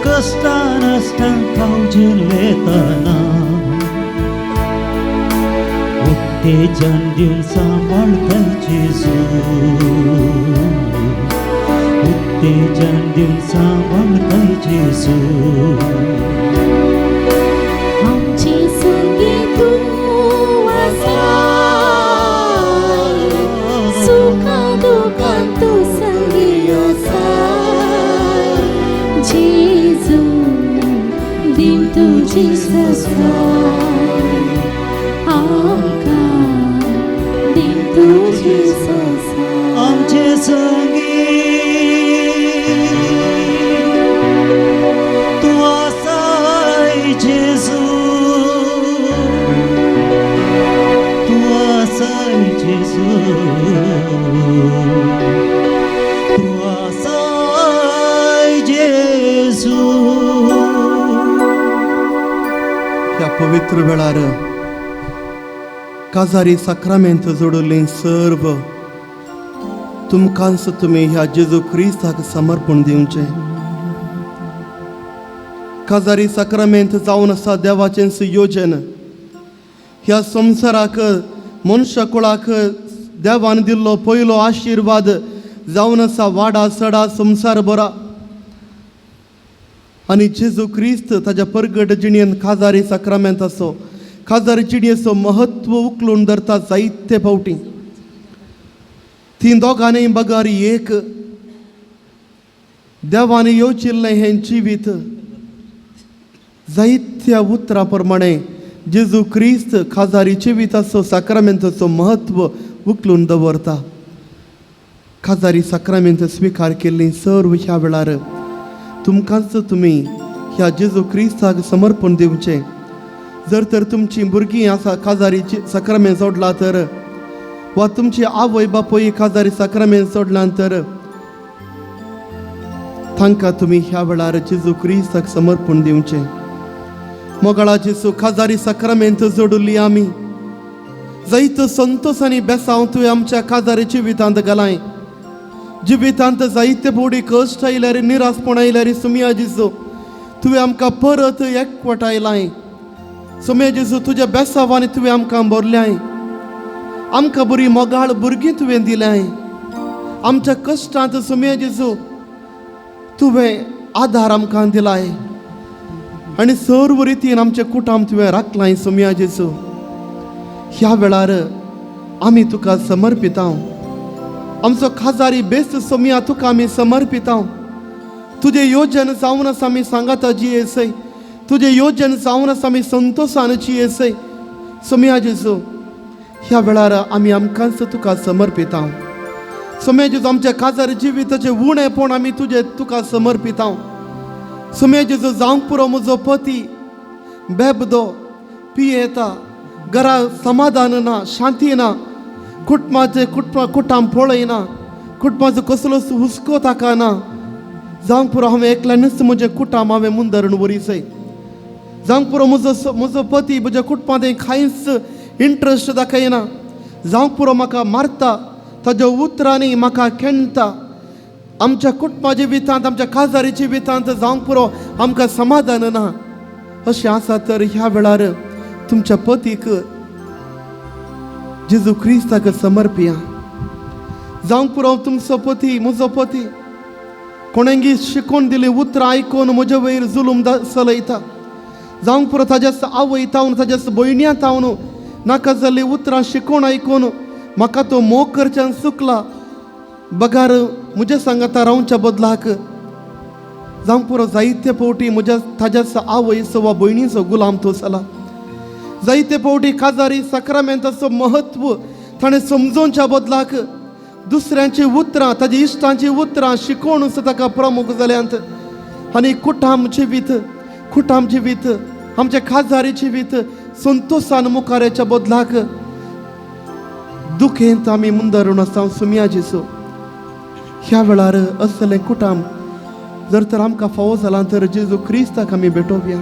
कश्टां नश्टां खावजेन वेताना उत्तेजन दिवन सांबाळताय जेजू उत्तेजन दिवन सांबाळताय जेजू. आमचे संगी तूं आसाय, सुखा दुखांत तूं संगी आसाय. जेजू दीव तुजी ससाय, आमकां दीव तुजी ससाय. आमचे संगी तूं आसाय जेजू तूं आसाय जेजू तूं आसाय जेजू. ह्या पवित्र वेळार काजारी साक्रामेंत जोडिल्लीं सर्व तुमकांच तुमी ह्या जेजू क्रिस्ताक समर्पण दिवचें. काजारी साक्रामेंत जावन आसा देवाचें योजन. ह्या संवसाराक मनशा कुळाक देवान दिल्लो पयलो आशिर्वाद जावन आसा वाडा सडा संवसार बरा. आनी जेजू क्रिस्त ताज्या परगट जिणेन काजारी साक्रामेंताचो काजारी जिणेचो महत्व उखलून धरता जायते फावटी. ती दोगांनी बगर एक देवान येवचिल्लें हें जिवीत जायत्या उतरां प्रमाणे जेजू क्रिस्त काजारी जिविताचो साक्रामेंताचो महत्व उखलून दवरता. काजारी साक्रामेंत स्विकार केल्ली सर्व ह्या वेळार तुमकांच तुमी ह्या जेजू क्रिस्ताक समर्पण दिवचें. जर तर तुमचीं भुरगीं आसा काजारी साक्रामेंत सोडला तर वा तुमची आवय बापूय काजारी साक्रामेंत सोडला तर तांकां तुमी ह्या वेळार जेजू क्रिस्ताक समर्पण दिवचें. मोगाळा जेजू काजारी साक्रामेंत जोडिल्ली आमी जायतो संतोस आनी बेसांव तुवें आमच्या काजारी जिवितांत घालाय. जिवितांत जायते फावटी कश्ट आयल्यार निरासपण आयल्यार सुमया जेजू तुवें आमकां परत एकवटायलाय. सुमया जेजू तुज्या बेसांवांनी तुवें आमकां भरल्याय. आमकां बरी मोगाळ भुरगीं तुवें दिल्याय. आमच्या कश्टांत सुमया जेजू तुवें आदार आमकां दिलाय आनी सर्व रितीन आमचें कुटाम तुवें राखलाय सुमया जेजू. ह्या वेळार आमी तुका समर्पितांव. आमचो खाजारी बेस्त सोमया तुका आमी समर्पितांव. तुजें योजन जावन आसा आमी सांगाता जियेसय तुजें योजन जावन आसा आमी संतोशान जियेसय सोमया जेजू. ह्या वेळार आमी आमकांच तुका समर्पितांव. सोमया जेजू आमच्या काजार जिविताचें उणेपण आमी तुजें तुका समर्पितांव. सोमया जेजू जावंक पुरो म्हजो पती बेबदो पियेता घरा समाधान ना शांती ना कुटुंबाचें कुटुंबा कुटाम पळयना कुटुंबाचो कसलोच हुस्को ताका ना. जावंक पुरो हांवें एकल्यानूच म्हजें कुटाम हांवें मुंदरून व्हरीसय. जावंक पुरो म्हजो म्हजो पती म्हज्या कुटुंबांत कांयच इंट्रस्ट दाखयना. जावंक पुरो म्हाका मारता ताज्या उतरांनी म्हाका खेणटा. आमच्या कुटुंबाच्या जिवितांत आमच्या काजारी जिवितांत जावंक पुरो आमकां समाधान ना. अशें आसा तर ह्या वेळार तुमच्या पतीक जेजू क्रिस्ताक समर्पिया. जावंक पुरो तुमचो पती म्हजो पती कोणेंगी शिकोवन दिली उतरां आयकून म्हजे वयर जुलूम चलयता. जावंक पुरो ताज्या आवय तावन ताज्या भयण्या तावन नाका जाल्लीं उतरां शिकोवन आयकून म्हाका तो मोग करच्यान चुकला बगार म्हज्या सांगाता रावच्या बदलाक. जावंक पुरो जायते फावटी म्हज्या ताज्या आवयचो वा भयणीचो गुलाम तो जाला. जायते फावटी काजारी साक्रामेंताचो महत्व ताणें समजोवच्या बदलाक दुसऱ्यांची उतरां ताजी इश्टांची उतरां शिकोवन ताका प्रमुख जाल्यांत. आनी कुटाम जिवीत कुटाम जिवीत आमच्या खाजारी जिवीत संतोशान मुखार येच्या बदलाक दुखेंत आमी मुंदरून आसा सुमया जेजू. ह्या वेळार असलें कुटाम जर तर आमकां फावो जालां तर जेजू क्रिस्ताक आमी भेटोवया.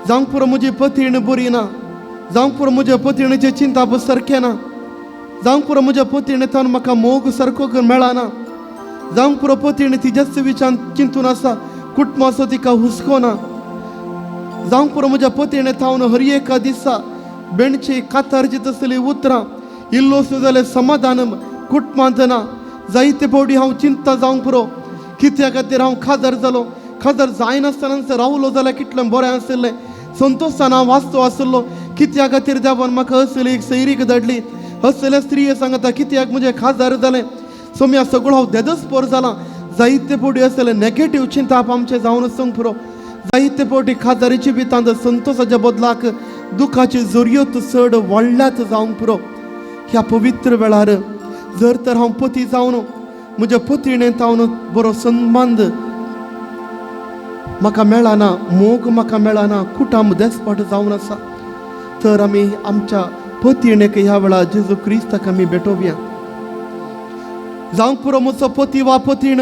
जावंक पुरो म्हजी पतीण बरी ना, जावंक पुरो म्हज्या पतीणेचें चिंताप सारकें ना, जावंक पुरो म्हज्या पतीणे तावन म्हाका मोग सारको मेळना, जावंक पुरो पतीण तिज्याच विचार चिंतून आसा, कुटुंबाचो तिका हुस्को ना, जावंक पुरो म्हज्या पतीणे थावन हर एका दिसा बेणची कातारची तसली उतरां इल्लोसो जाल्यार समाधान कुटुंबांत ना. जायते फावटी हांव चिंता जावंक पुरो कित्या खातीर हांव खाजर जालो, खाजर जायनासतनाच रावलो जाल्यार कितलें बरें आशिल्लें, संतोशान हांव वाचतो आशिल्लो. कित्या खातीर देवान म्हाका असली एक सैरीक धाडली, असल्या स्त्रिये सांगता कित्याक म्हजें खाजार जालें, सोम्या सगळो हांव देदस्पोर जाला. जायते फावटी असलें नेगेटीव चिंताप आमचें जावन वचूंक पुरो. जायते फावटी खाजारीची भितांत संतोशाच्या बदलाक दुखाची जोरयोत चड वाडल्यात जावंक पुरो. ह्या पवित्र वेळार जर तर हांव पती जावन म्हज्या पतीणें तावन बरो संबंद म्हाका मेळना, मोग म्हाका मेळना, कुटुंब देसपाट जावन आसा, तर आमी आमच्या पतीणेक ह्या वेळार जेजू क्रिस्ताक आमी भेटोवया. जावंक पुरो म्हजो पती वा पतीण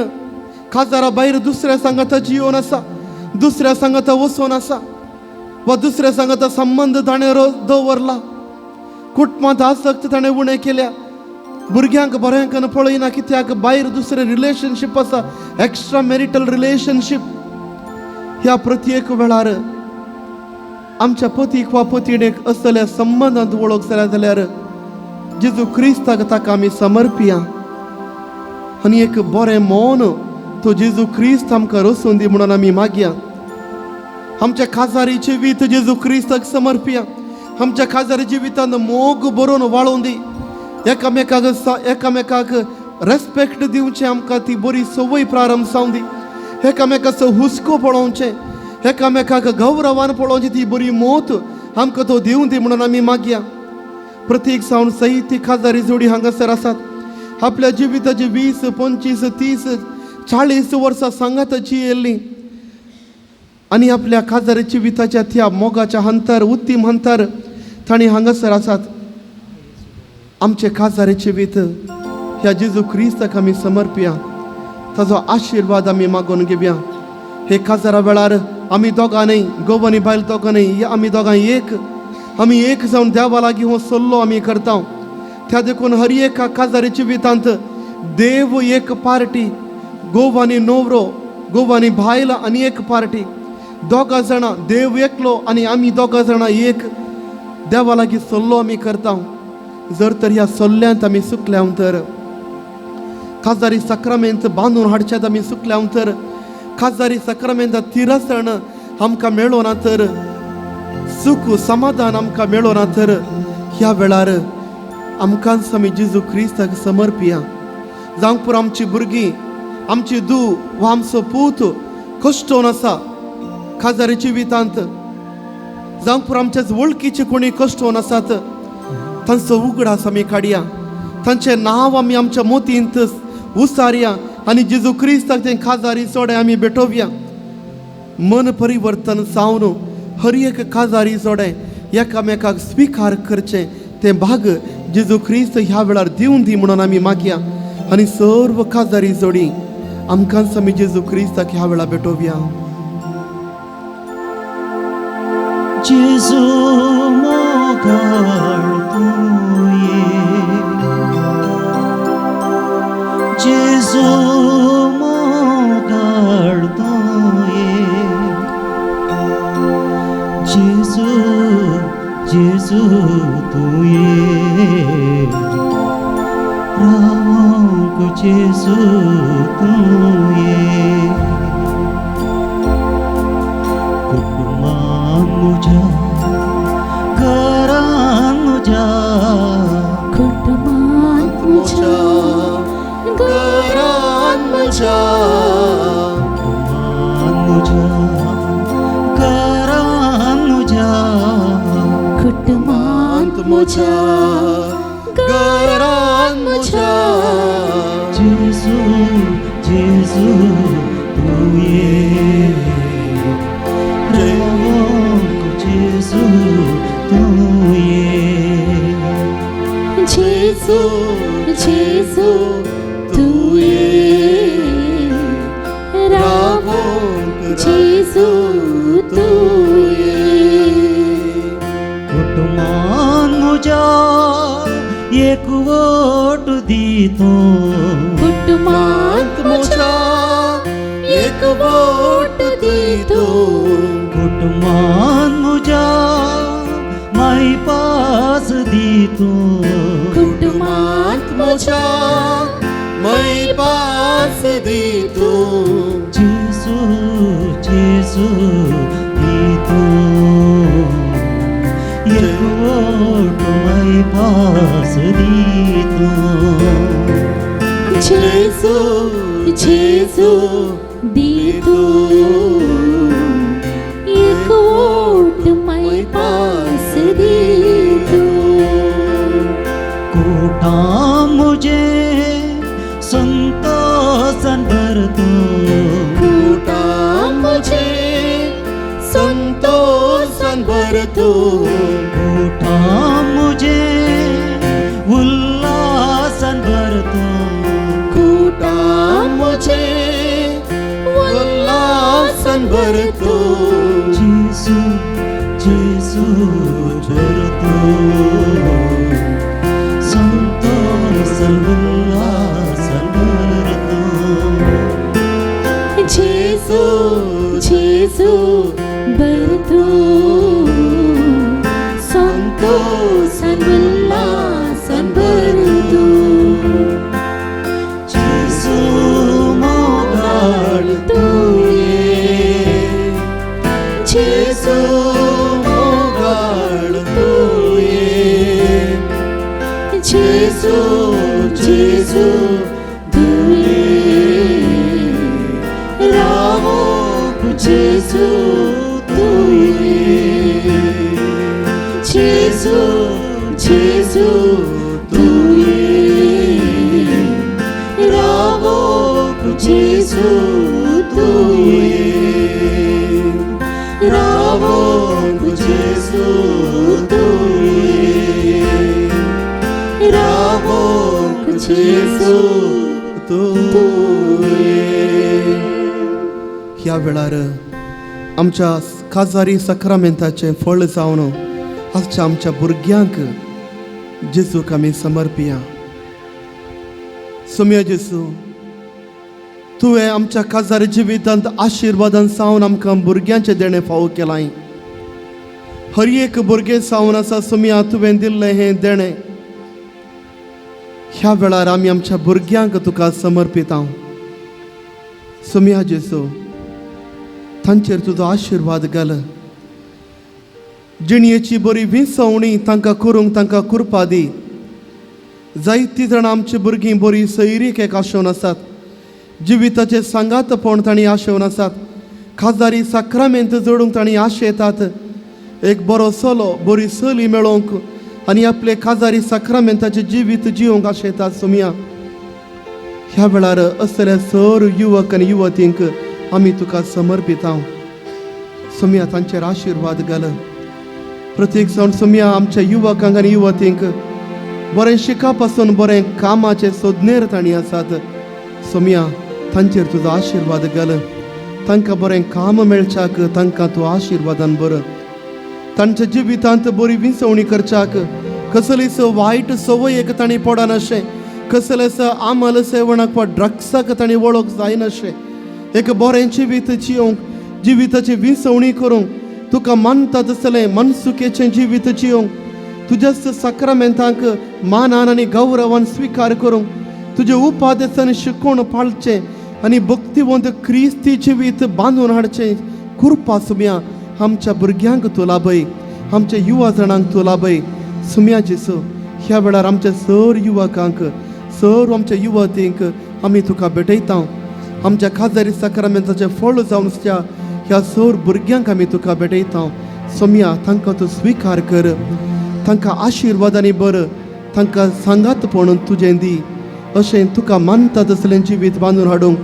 काजारा भायर दुसऱ्या सांगाता जियोन आसा, दुसऱ्या सांगाता वचोन आसा वा दुसऱ्या सांगाता संबंद ताणें दवरला, कुटुंबांत आसक्त ताणें उणें केल्या, भुरग्यांक बऱ्यांक पळयना कित्याक भायर दुसरें रिलेशनशीप आसा, एक्स्ट्रा मॅरिटल रिलेशनशीप. ह्या प्रत्येक वेळार आमच्या पतीक वा पतीणेक असल्या संबंदांत वळख जाल्या जाल्यार जेजू क्रिस्ताक ताका आमी समर्पिया आनी एक बरें मौन तो जेजू क्रिस्त आमकां रसून दी म्हणून आमी मागया. आमच्या खाजारी जिवीत जेजू क्रिस्ताक समर्पिया. आमच्या खाजारी जिवितान मोग बरोवन वाळोवन दी, एकामेकाक रेस्पेक्ट दिवचें, आमकां ती बरी संवय प्रारंभ जावं दी, एकामेकाचो हुस्को पळोवचें, एकामेकाक गौरवान पळोवची ती बरी मोत आमकां तो दिवं दी म्हणून आमी मागया. प्रत्येक जावन सहित ती खाजारी जोडी हांगासर आसात, आपल्या जिविताची 20, 25, 30, 40 वर्सां सांगाताची येयल्ली आनी आपल्या खाजारी जिविताच्या त्या मोगाच्या हंतर उत्तीम हंतर तांणी हांगासर आसात. आमचे खाजारी जिवीत ह्या जेजू क्रिस्ताक आमी समर्पिया, ताजो आशिर्वाद आमी मागून घेवया. हे काजारा वेळार आमी दोगां न्हय, घोव आनी बायल दोगां न्हय, आमी दोगां एक, आमी एक जावन देवा लागीं हो सल्लो आमी करता. त्या देखून हर एका काजारी जिवितांत देव एक पार्टी, घोव आनी नवरो, घोव आनी बायल आनी एक पार्टी, दोगां जाणां देव एकलो आनी आमी दोगां जाणां एक, देवा लागीं सल्लो आमी करता. जर तर ह्या सल्ल्यांत आमी चुकल्या तर, काजारी साक्रामेंत बांदून हाडच्यात आमी चुकल्या तर, काजारी साक्रामेंत तिरसण आमकां मेळना तर, सुख समाधान आमकां मेळना तर, ह्या वेळार आमकांच आमी जेजू क्रिस्ताक समर्पिया. जावंक पुरो आमची भुरगीं, आमची धूव वा आमचो पूत कश्टोन आसा काजारी जिवितांत, जावंक पुरो आमच्याच वळखीचे कोणी कश्टोन आसात, तांचो उगडास आमी काडया, तांचें नांव आमी आमच्या मोतींत उसारया आनी जेजू क्रिस्ताक तें काजारी जोडे आमी भेटोवया. मन परिवर्तन जावन हर एक काजारी जोडे एकामेकाक स्विकार करचें तें भाग जेजू क्रिस्त ह्या वेळार दिवन दी म्हणून आमी मागया आनी सर्व काजारी जोडी आमकांच आमी जेजू क्रिस्ताक ह्या वेळार भेटोवया. जेजू मोगाळ तुये, जेजू मोगाळ तुये, जेजू जेजू तुये, रावंक जेजू तुये. कुटुंबान म्हज्या, घरान म्हज्या, कुटुंबान म्हज्या, घरान म्हज्या, कुटुंबान म्हज्या, घरान म्हज्या, कुटुंबान म्हज्या, घरान म्हज्या, जेजू जेजू तुये, रावंक जेजू तुये, जेजू जेजू तुये. दी तूं कुटुंबांत म्हज्या एक वोट दी तूं कुटुंबान म्हज्या मायपास दी तूं कुटुंबांत म्हज्या मायपास दी तूं जेजू जेजू दी तूं एक वोट मायपास दी तूं जेजू जेजू दी तूं एक वोट मायपास दी तूं कुटां मुझे संतोषान भर तूं कुटां मुझे संतोषान भर तूं कुटां मुझे उल्लासान भर तूं कुटां मुझे उल्लासान भर तूं जेजू जेजू भर तूं संतोषान उल्लासान भर तूं जेजू जेजू भर तूं संतोषान उल्लासान भर तूं जेजू मोगाळ तुवें जेजू मोगाळ तुवें जेजू जेजू तुवें रावोंक जेजू तुवें जेजू जेजू तुवें रावोंक जेजू तुवें रावोंक जेजू तुवें रावोंक जेजू तुवें. ह्या वेळार आमच्या काजारी सक्रामेंताचें फळ जावन आजच्या आमच्या भुरग्यांक जेजूक आमी समर्पिया. सोम्या जेजू, तुवें आमच्या काजारी जिवितांत आशिर्वादान सावन आमकां भुरग्यांचें देणें फावो केलां. हर एक भुरगें सावन आसा सोम्या तुवें दिल्लें हें देणें. ह्या वेळार आमी आमच्या भुरग्यांक तुका समर्पिता. सोम्या जेजू, तांचेर तुजो आशिर्वाद घाल. जिणयेची बरी विसवणी तांकां करूंक तांकां कृपा दी. जायतीं जाणां आमची भुरगीं बरी सैरीक एक आशेवन आसात, जिविताचे सांगातपण तांणी आशेवन आसात, खाजदारी साक्रामेंत जोडूंक तांणी आशेतात. एक बरो चलो बरी चली मेळोवंक आनी आपले खाजारी साक्रामेंताचें जिवीत जिवंक आशेतात. सोम्या, ह्या वेळार असल्या सर युवक आनी युवतींक आमी तुका समर्पिता. सोम्या, तांचेर आशिर्वाद घाल. प्रत्येक जाण सोम्या आमच्या युवकांक आनी युवतींक बरें शिका पासून बरें कामाचे सोदनेर तांणी आसात. सोम्या, तांचेर तुजो आशिर्वाद घाल. तांकां बरें काम मेळच्याक तांकां तूं आशिर्वादान बरो. तांच्या जिवितांत बरी विसवणी करच्याक कसलीच वायट संवयेक तांणी पडनाशें, कसलेच आमल सेवणाक वा ड्रग्साक तांणी वळख जायनाशें, एक बरें जिवीत जियोवंक, जिविताची विसवणी करूंक, तुका मानता तसलें मनसुकेचें जिवीत जियोवंक, तुज्याच साक्रामेंतांक मानान आनी गौरवान स्विकार करूंक, तुजे उपादेसान शिकोवन पाळचें आनी भक्तिवंत क्रिस्ती जिवीत बांदून हाडचें कृपा सुम्या आमच्या भुरग्यांक तूं लाभय, आमच्या युवा जाणांक तूं लाभय. सुम्या जेजू, ह्या वेळार आमच्या सर युवकांक सर आमच्या युवतींक आमी तुका भेटयता. आमच्या खाजरी साक्रामेंताचें फळ जावन ह्या सर भुरग्यांक आमी तुका भेटयता. सोम्या, तांकां तूं स्विकार कर, तांकां आशिर्वादांनी बर, तांकां सांगातपण तुजें दी. अशें तुका मानता तसलें जिवीत बांदून हाडूंक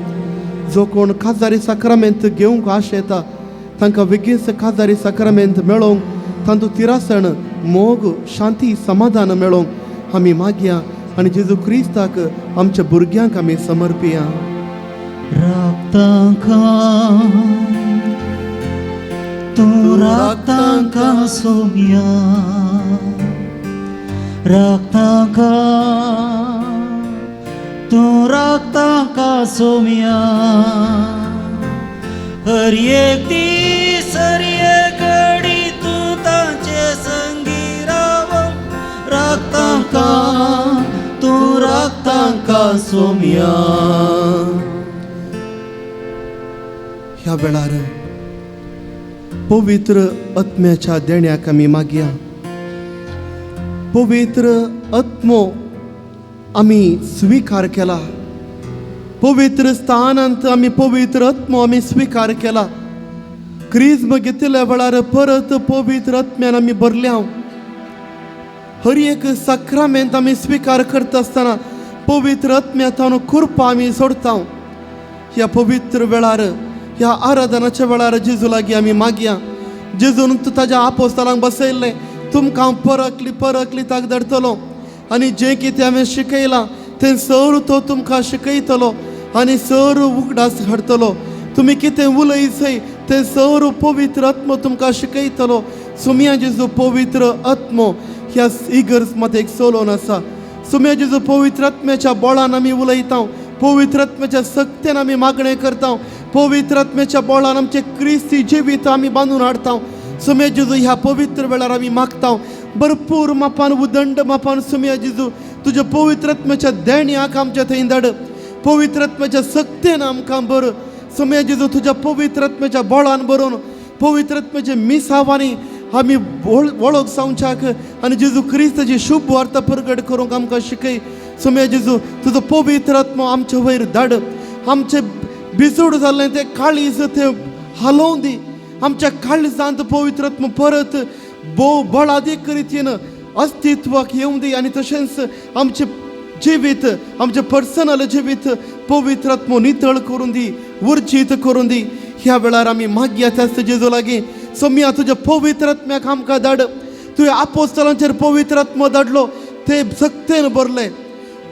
जो कोण खाजदारी साक्रामेंत घेवंक आशेता तांकां बेगीनच खाजदारी साक्रामेंत मेळोवंक, तांतूं तिरासण, मोग, शांती, समाधान मेळोवंक आमी मागया आनी जेजू क्रिस्ताक आमच्या भुरग्यांक आमी समर्पिया. राखतांकां तूं राखतांकां सोम्या, राखतांकां तूं राखता का सोम्या हर एक दीस हर एक घडी तूं तांचे संगी राव राखता का तूं राखता का सोम्या. ह्या वेळार पवित्र आत्म्याच्या देण्याक आमी मागया. पवित्र आत्मो आमी स्विकार केला. पवित्र स्थानांत आमी पवित्र आत्मो आमी स्विकार केला. क्रिज्म घेतिल्ल्या वेळार परत पवित्र आत्म्यान आमी भरल्या. हर एक साक्रामेंत आमी स्विकार करता आसतना पवित्र आत्म्यान कृपा आमी सोडता. ह्या पवित्र वेळार ह्या आराधनाच्या वेळार जेजू लागीं आमी मागया. जेजून ताज्या आपोस्तालांक बसयल्लें तुमकां हांव परकली परकली ताक धाडटलो आनी जें कितें हांवें शिकयलां तें सर तो तुमकां शिकयतलो आनी सर उगडास हाडटलो. तुमी कितें उलयसय तें सर पवित्र आत्मो तुमकां शिकयतलो. सुम्या जेजू पवित्र आत्मो ह्या इगर्ज मात एक सोलोन आसा. सुम्या जेजू पवित्र आत्म्याच्या बोळान आमी उलयता. पवित्र आत्म्याच्या सक्तेन आमी मागणें करता. पवित्र आत्म्याच्या बोळान आमचे क्रिस्ती जिवीत आमी बांदून हाडता. सुम्या जेजू ह्या पवित्र वेळार आमी मागता भरपूर मापान उदंड मापान सुम्या जेजू तुज्या पवित्र आत्म्याच्या देण्याक आमच्या थंय धाड. पवित्र आत्म्याच्या सक्तेन आमकां भर. सुम्या जेजू तुज्या पवित्र आत्म्याच्या बोळान भरून पवित्र आत्म्याच्या मिसावांनी आमी वळख जावच्याक आनी जेजू क्रिस्ताची शुभ वार्ता परगट करूंक आमकां शिकय. सुम्या जेजू तुजो पवित्र आत्मो आमचे वयर धाड. आमचे बिजूड जाल्लें तें काळीज तें हालोवन दी. आमच्या काळजांत पवित्र आत्मो परत भोव बळादीक रितीन अस्तित्वाक येवं दी आनी तशेंच आमचें जिवीत आमचें पर्सनल जिवीत पवित्र आत्मो नितळ करून दी, उर्जीत करून दी. ह्या वेळार आमी मागया त्याच जेजू लागीं सोम्या तुज्या पवित्र आत्म्याक आमकां धाड. तुवें आपोस्तलांचेर पवित्र आत्मो धाडलो ते सक्तेन भरले.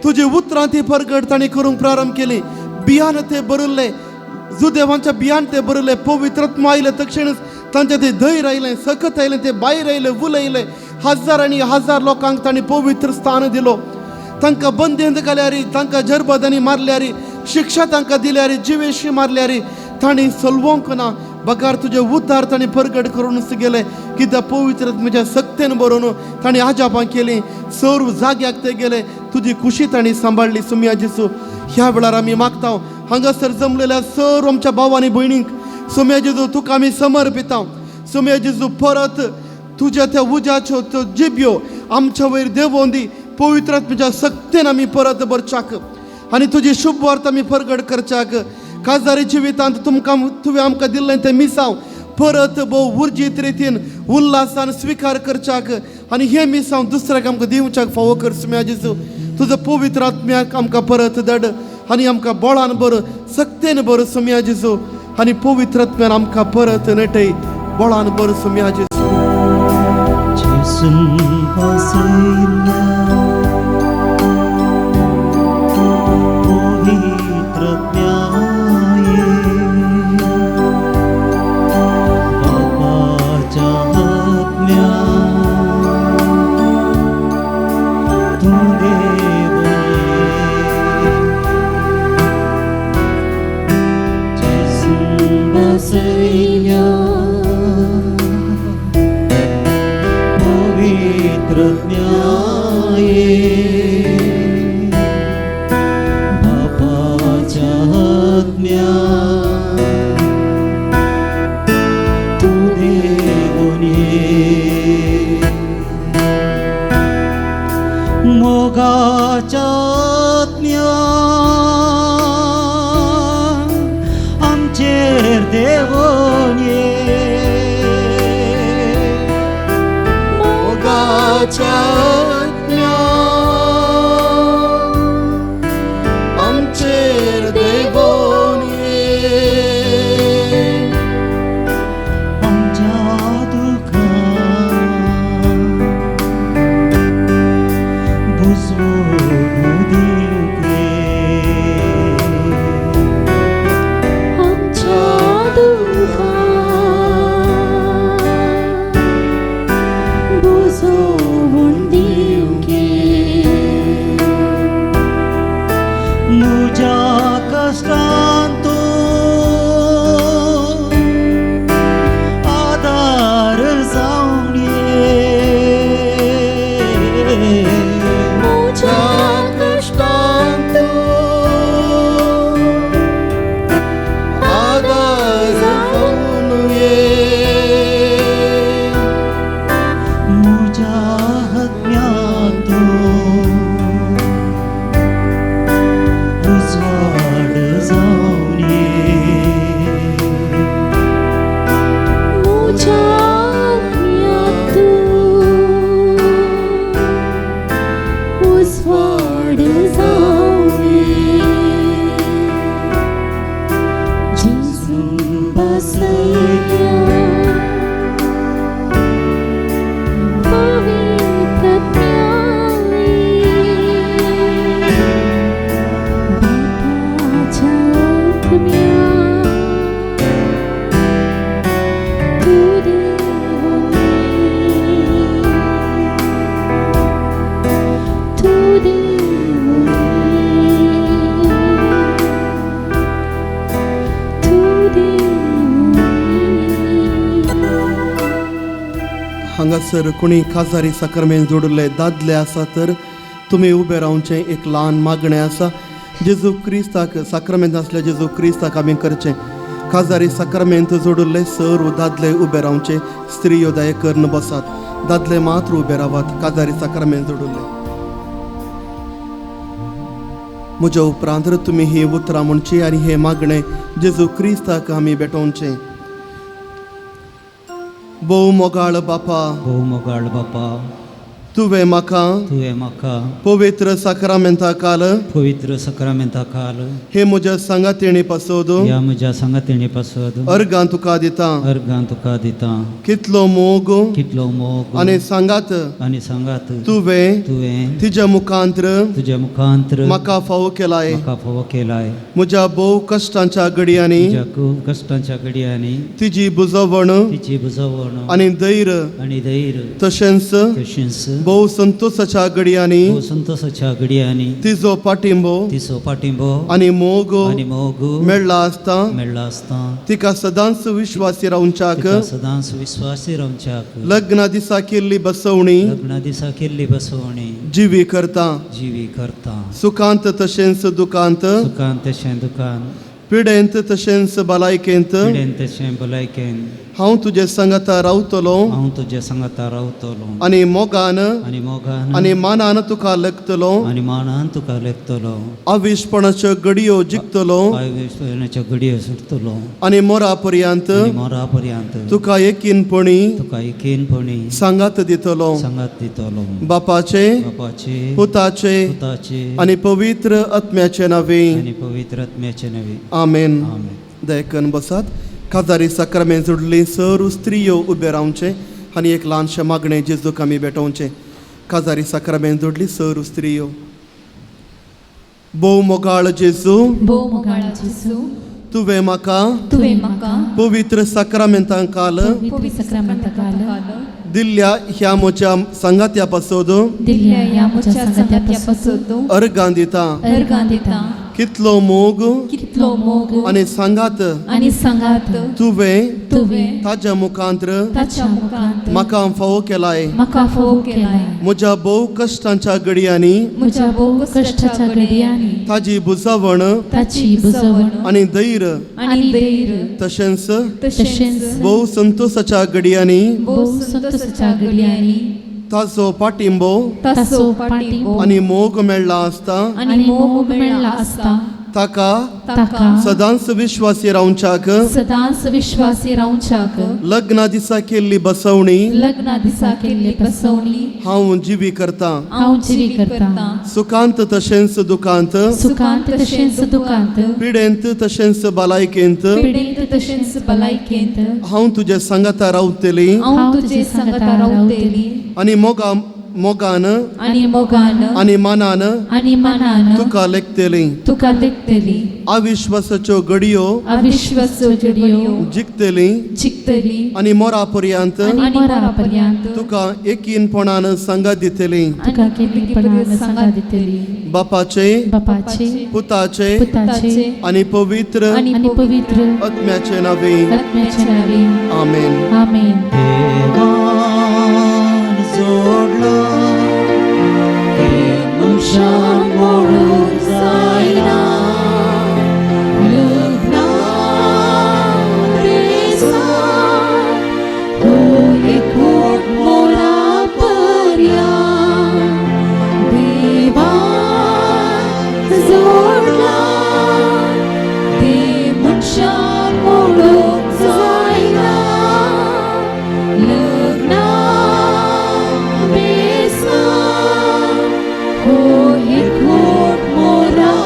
तुजी उतरां ती परगट तांणी करूंक प्रारंभ केली. बियान ते भरिल्ले जुदेवांच्या बियान ते भरिल्ले. पवित्र आत्मो आयले तक्षणच तांचे ते धैर्य आयलें, सकत आयलें, ते भायर आयले, उलयले. हजार आनी हजार लोकांक तांणी पवित्र स्थान दिलो. तांकां बंदेंत घाल्यार, तांकां जरबदांनी मारल्यार, शिक्षा तांकां दिल्यार, जिवेशी मारल्यार तांणी सलवंक ना. बगार तुजे उतार तांणी परगट करूनच गेले. कित्याक पवित्र आत्म्याच्या सक्तेन बरोवन तांणी आजापां केलीं. सर्व जाग्याक ते गेले. तुजी खुशी तांणी सांबाळ्ळी. सुम्या जेजू ह्या वेळार आमी मागता हांगासर जमलेल्या सर्व आमच्या भाव आनी भयणींक सुम्या जेजू तुका आमी समर्पिता. सुम्या जेजू परत तुज्या त्या उज्याच्यो त्यो जिब्यो आमच्या वयर देंवोवन दी. पवित्र आत्म्याच्या सक्तेन आमी परत भरच्याक आनी तुजी शुभ वार्ता आमी परगट करच्याक. काजारी जिवितांत तुमकां तुवें आमकां दिल्लें तें मिसांव परत भोव उर्जीत रितीन उल्हासान स्विकार करच्याक आनी हें मिसांव दुसऱ्याक आमकां दिवच्याक फावो कर. सुम्या जेजू तुजो पवित्र आत्म्याक आमकां परत धाड आनी आमकां बोळान भर, सक्तेन भर सुम्या जेजू आनी पवित्र आत्म्यान आमकां परत नटय, बोळान भर सुम्या जेजू. पवित्र ज्ञाये. मुज्या कश्टांत तूं आदार जावन ये. मुझ्या कष्टांत आदार जावन ये. मुज्या हत्म्यांत तूं उजवाड जावन ये. मुझ्या आत्म्यांत उजवाड जावन ये. जेजू बसयल्या पवित्र आत्म्याई, बापाच्या आत्म्या तूं देवनी, तूं देवनी, तूं देवनी. हांगासर कोणी काजारी साकरमेन जोडिल्ले दादले आसा तर तुमी उबे रावचें. एक ल्हान मागणें आसा जेजू क्रिस्ताक साक्रमेंत आसले जेजू क्रिस्ताक आमी करचें. काजारी साक्रमेंत जोडिल्ले सर्व दादले उबे रावचे, स्त्रियो दया करून बसात, दादले मात्र उबे रावात. काजारी साक्रमेंत जोडिल्ले म्हज्या उपरांत तुमी ही उतरां म्हणची आनी हें मागणें जेजू क्रिस्ताक आमी भेटोवचें. भोव मोगाळ बापा, भोव मोगाळ बापा, तुवें म्हाका तुवें म्हाका पवित्र साक्रामेंता काल पवित्र सक्रामेंता काल हे म्हज्या सांगातेणी पासोद ह्या म्हज्या सांगातेणी पासत अर्गां तुका दिता. अर्गां तुका दिता. कितलो मोग कितलो मोग आनी सांगात आनी सांगात तुवें तुवें तिज्या मुखांत्र तुज्या मुखांत्र म्हाका फावो केलाय. म्हाका फावो केलाय. म्हज्या भोव कश्टांच्या घडयांनी तुज्या खूब कश्टांच्या घडयांनी तिजी बुजवण तिची बुजवण आनी धैर्य आनी धैर्य तशेंच तशेंच भोव संतोषाच्या घडयांनी भोव संतोषाच्या घडयांनी तिजो पाठिंबो तिचो पाठिंबो आनी मोग आनी मोग मेळ्ळा आसता मेळ्ळा आसता तिका सदांच विश्वासी रावच्याक तिका सदांच विश्वासी रावच्याक लग्ना दिसा केल्ली बसवणी लग्ना दिसा केल्ली बसवणी जिवी करता. जिवी करता. सुखांत तशेंच दुखांत, सुखान तशें दुखान, पिडेंत तशेंच भलायकेंत पिडेन तशें भलायकेन हांव तुजे सांगाता रावतलो हांव तुज्या सांगाता रावतलो आनी मोगान आनी मोगान आनी मानान तुका लेखतलो आनी मानान तुका लेखतलो आविशपणाच्यो घडयो जिखतलो आयुष्याच्यो घडयो सुटतलो आनी मोरा पर्यंत आनी मोरा पर्यंत तुका यकीनपणी तुका एकीनपणी सांगात दितलो. सांगात दितलो. बापाचे, बापाचे, पुताचे पुताचे आनी पवित्र आत्म्याचे नावे. आनी पवित्र आत्म्याचे नावे. आमेन. आमेन. दयकन बसात. काजारी साक्रामेंत जोडली सर्व स्त्रियो उबे रावचें आनी एक ल्हानशें मागणें जेजूक आमी भेटोवचें. काजारी साक्रामेंत जोडली सर्व स्त्रियो. भोव मोगाळ जेजू, भोव मोगाळ जेजू, तुवें म्हाका तुवें म्हाका पवित्र साक्रामेंतां काल पवित्र साक्रामेंता काल दिल्ल्या ह्या म्हज्या सांगात्या पासत दिल्ल्या ह्या म्हज्या सांगात्या पासत अर्गां दिता. अर्गां दिता. कितलो मोग कितलो मोग आनी सांगात आनी सांगात तुवें तुवें ताज्या मुखांत्र ताच्या मुखांत म्हाका फावो केलाय. म्हाका फावो केलाय. म्हज्या भोव कश्टांच्या घडयांनी म्हज्या भोव कश्टाच्या घडयांनी ताजी बुजवण ताची बुजवण आनी धैर्य आनी धैर्य तशेंच तशेंच भोव संतोषाच्या घडयांनी भोव संतोषाच्या घडयांनी ताजो पाठिंबो ताचो पाठिंबो आनी मोग मेळ्ळा आसता आनी मोग मेळ्ळा आसता ताका ताका सदांच विश्वासी रावच्याक सदांच विश्वासी रावच्याक लग्ना दिसा केल्ली बसवणी लग्ना दिसा केल्ली बसवणी हांव जिवी करता. हांव जिवी करता. सुखांत तशेंच दुखांत, सुखांत तशेंच दुखांत, पिडेंत तशेंच भलायकेंत पिडेंत तशेंच भलायकेंत हांव तुजे सांगाता रावतली हांव तुजे सांगाता रावतली आनी मोगा मोगान आनी मोगान आनी मनान आनी मनान तुका लेखतली। तुका लेखतली। अविश्वासाच्यो घडयो अविश्वासाच्यो जिखतली जिखतली आनी मोरा पर्यंत आनी मरा पर्यंत तुका एकीनपणान सांगात दितली। तुका एकीनपणान सांगात दितली। बापाचे बापाचे पुताचे पुताचे आनी पवित्र आनी पवित्र आत्म्याचे नावे आत्म्याचे नावे। आमेन। आमेन। देवान जोडला तें मनशान मोडूंक जायना। लग्ना बेसान हो एकवट मोरा पर्यान देवान जोडला तें मनशान मोडूंक जायना। लग्ना बेसान हो एकवट मोरा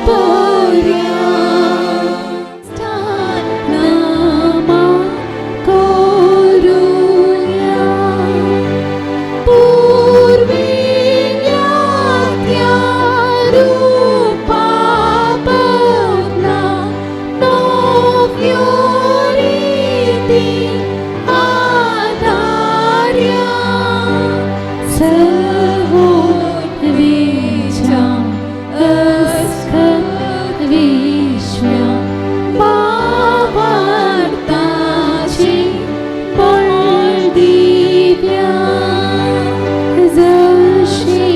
पर्यान। नमा करुया पूर्विल्या त्या रूपापना नव्यो रीती आधार्या सर्वोत्वीच्या अस्खत विश्व्या बाबार्ताची बळ दिव्या जशी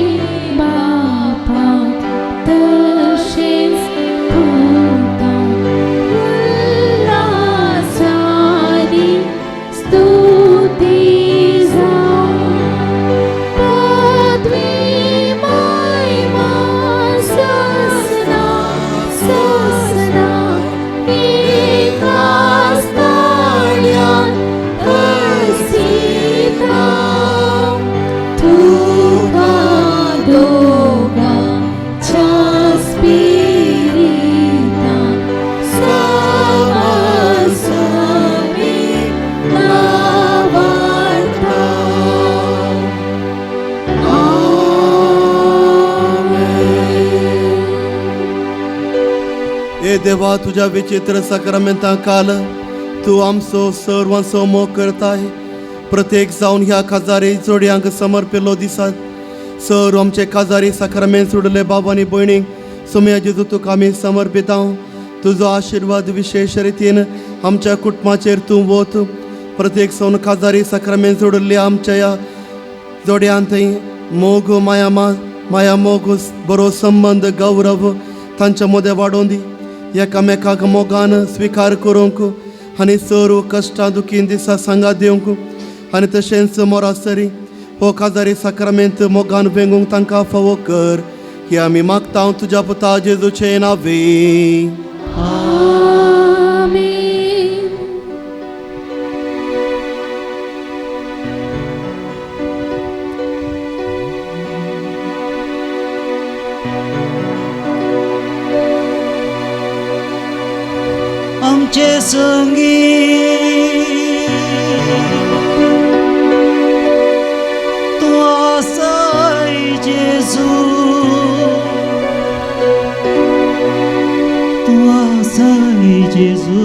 बापाक तशेंच पुताक उल्हासानी स्तुती जावं। पदवी महिमा ससना ससना एकाच ताळ्यान हसिता। तुका दोगांच्या स्पिरितान समसमी नावार्ता। ए देवा तुझ्या विचित्र साक्रामेंता काल तूं आमचो सर्वांचो मोग करताय। प्रत्येक जावन ह्या काजारी जोडयांक समर्पिल्लो दिसात सर्व आमचे काजारी साक्रामेंत सोडले बाबा आनी भयणीक सोम्या जेजू तुका आमी समर्पिता। तुजो आशिर्वाद विशेश रितीन आमच्या कुटुंबाचेर तूं वत। प्रत्येक जावन काजारी साक्रामेंत सोडिल्ले आमच्या ह्या जोडयांत मोग माया माया मोग बरो संबंद गौरव तांच्या मदें वाडोवन दी। एकामेकाक मोगान स्विकार करूंक आनी सर्व कश्टां दुखीन दिसा सांगात दिवंक आनी तशेंच मोरासरी हो काजारी साक्रामेंत मोगान वेंगूंक तांकां फावो कर। हे आमी मागता तुज्या पुता जेजूचे नावे। आमेन। आमचे संगी तूं आसाय जेजू, तूं आसाय जेजू।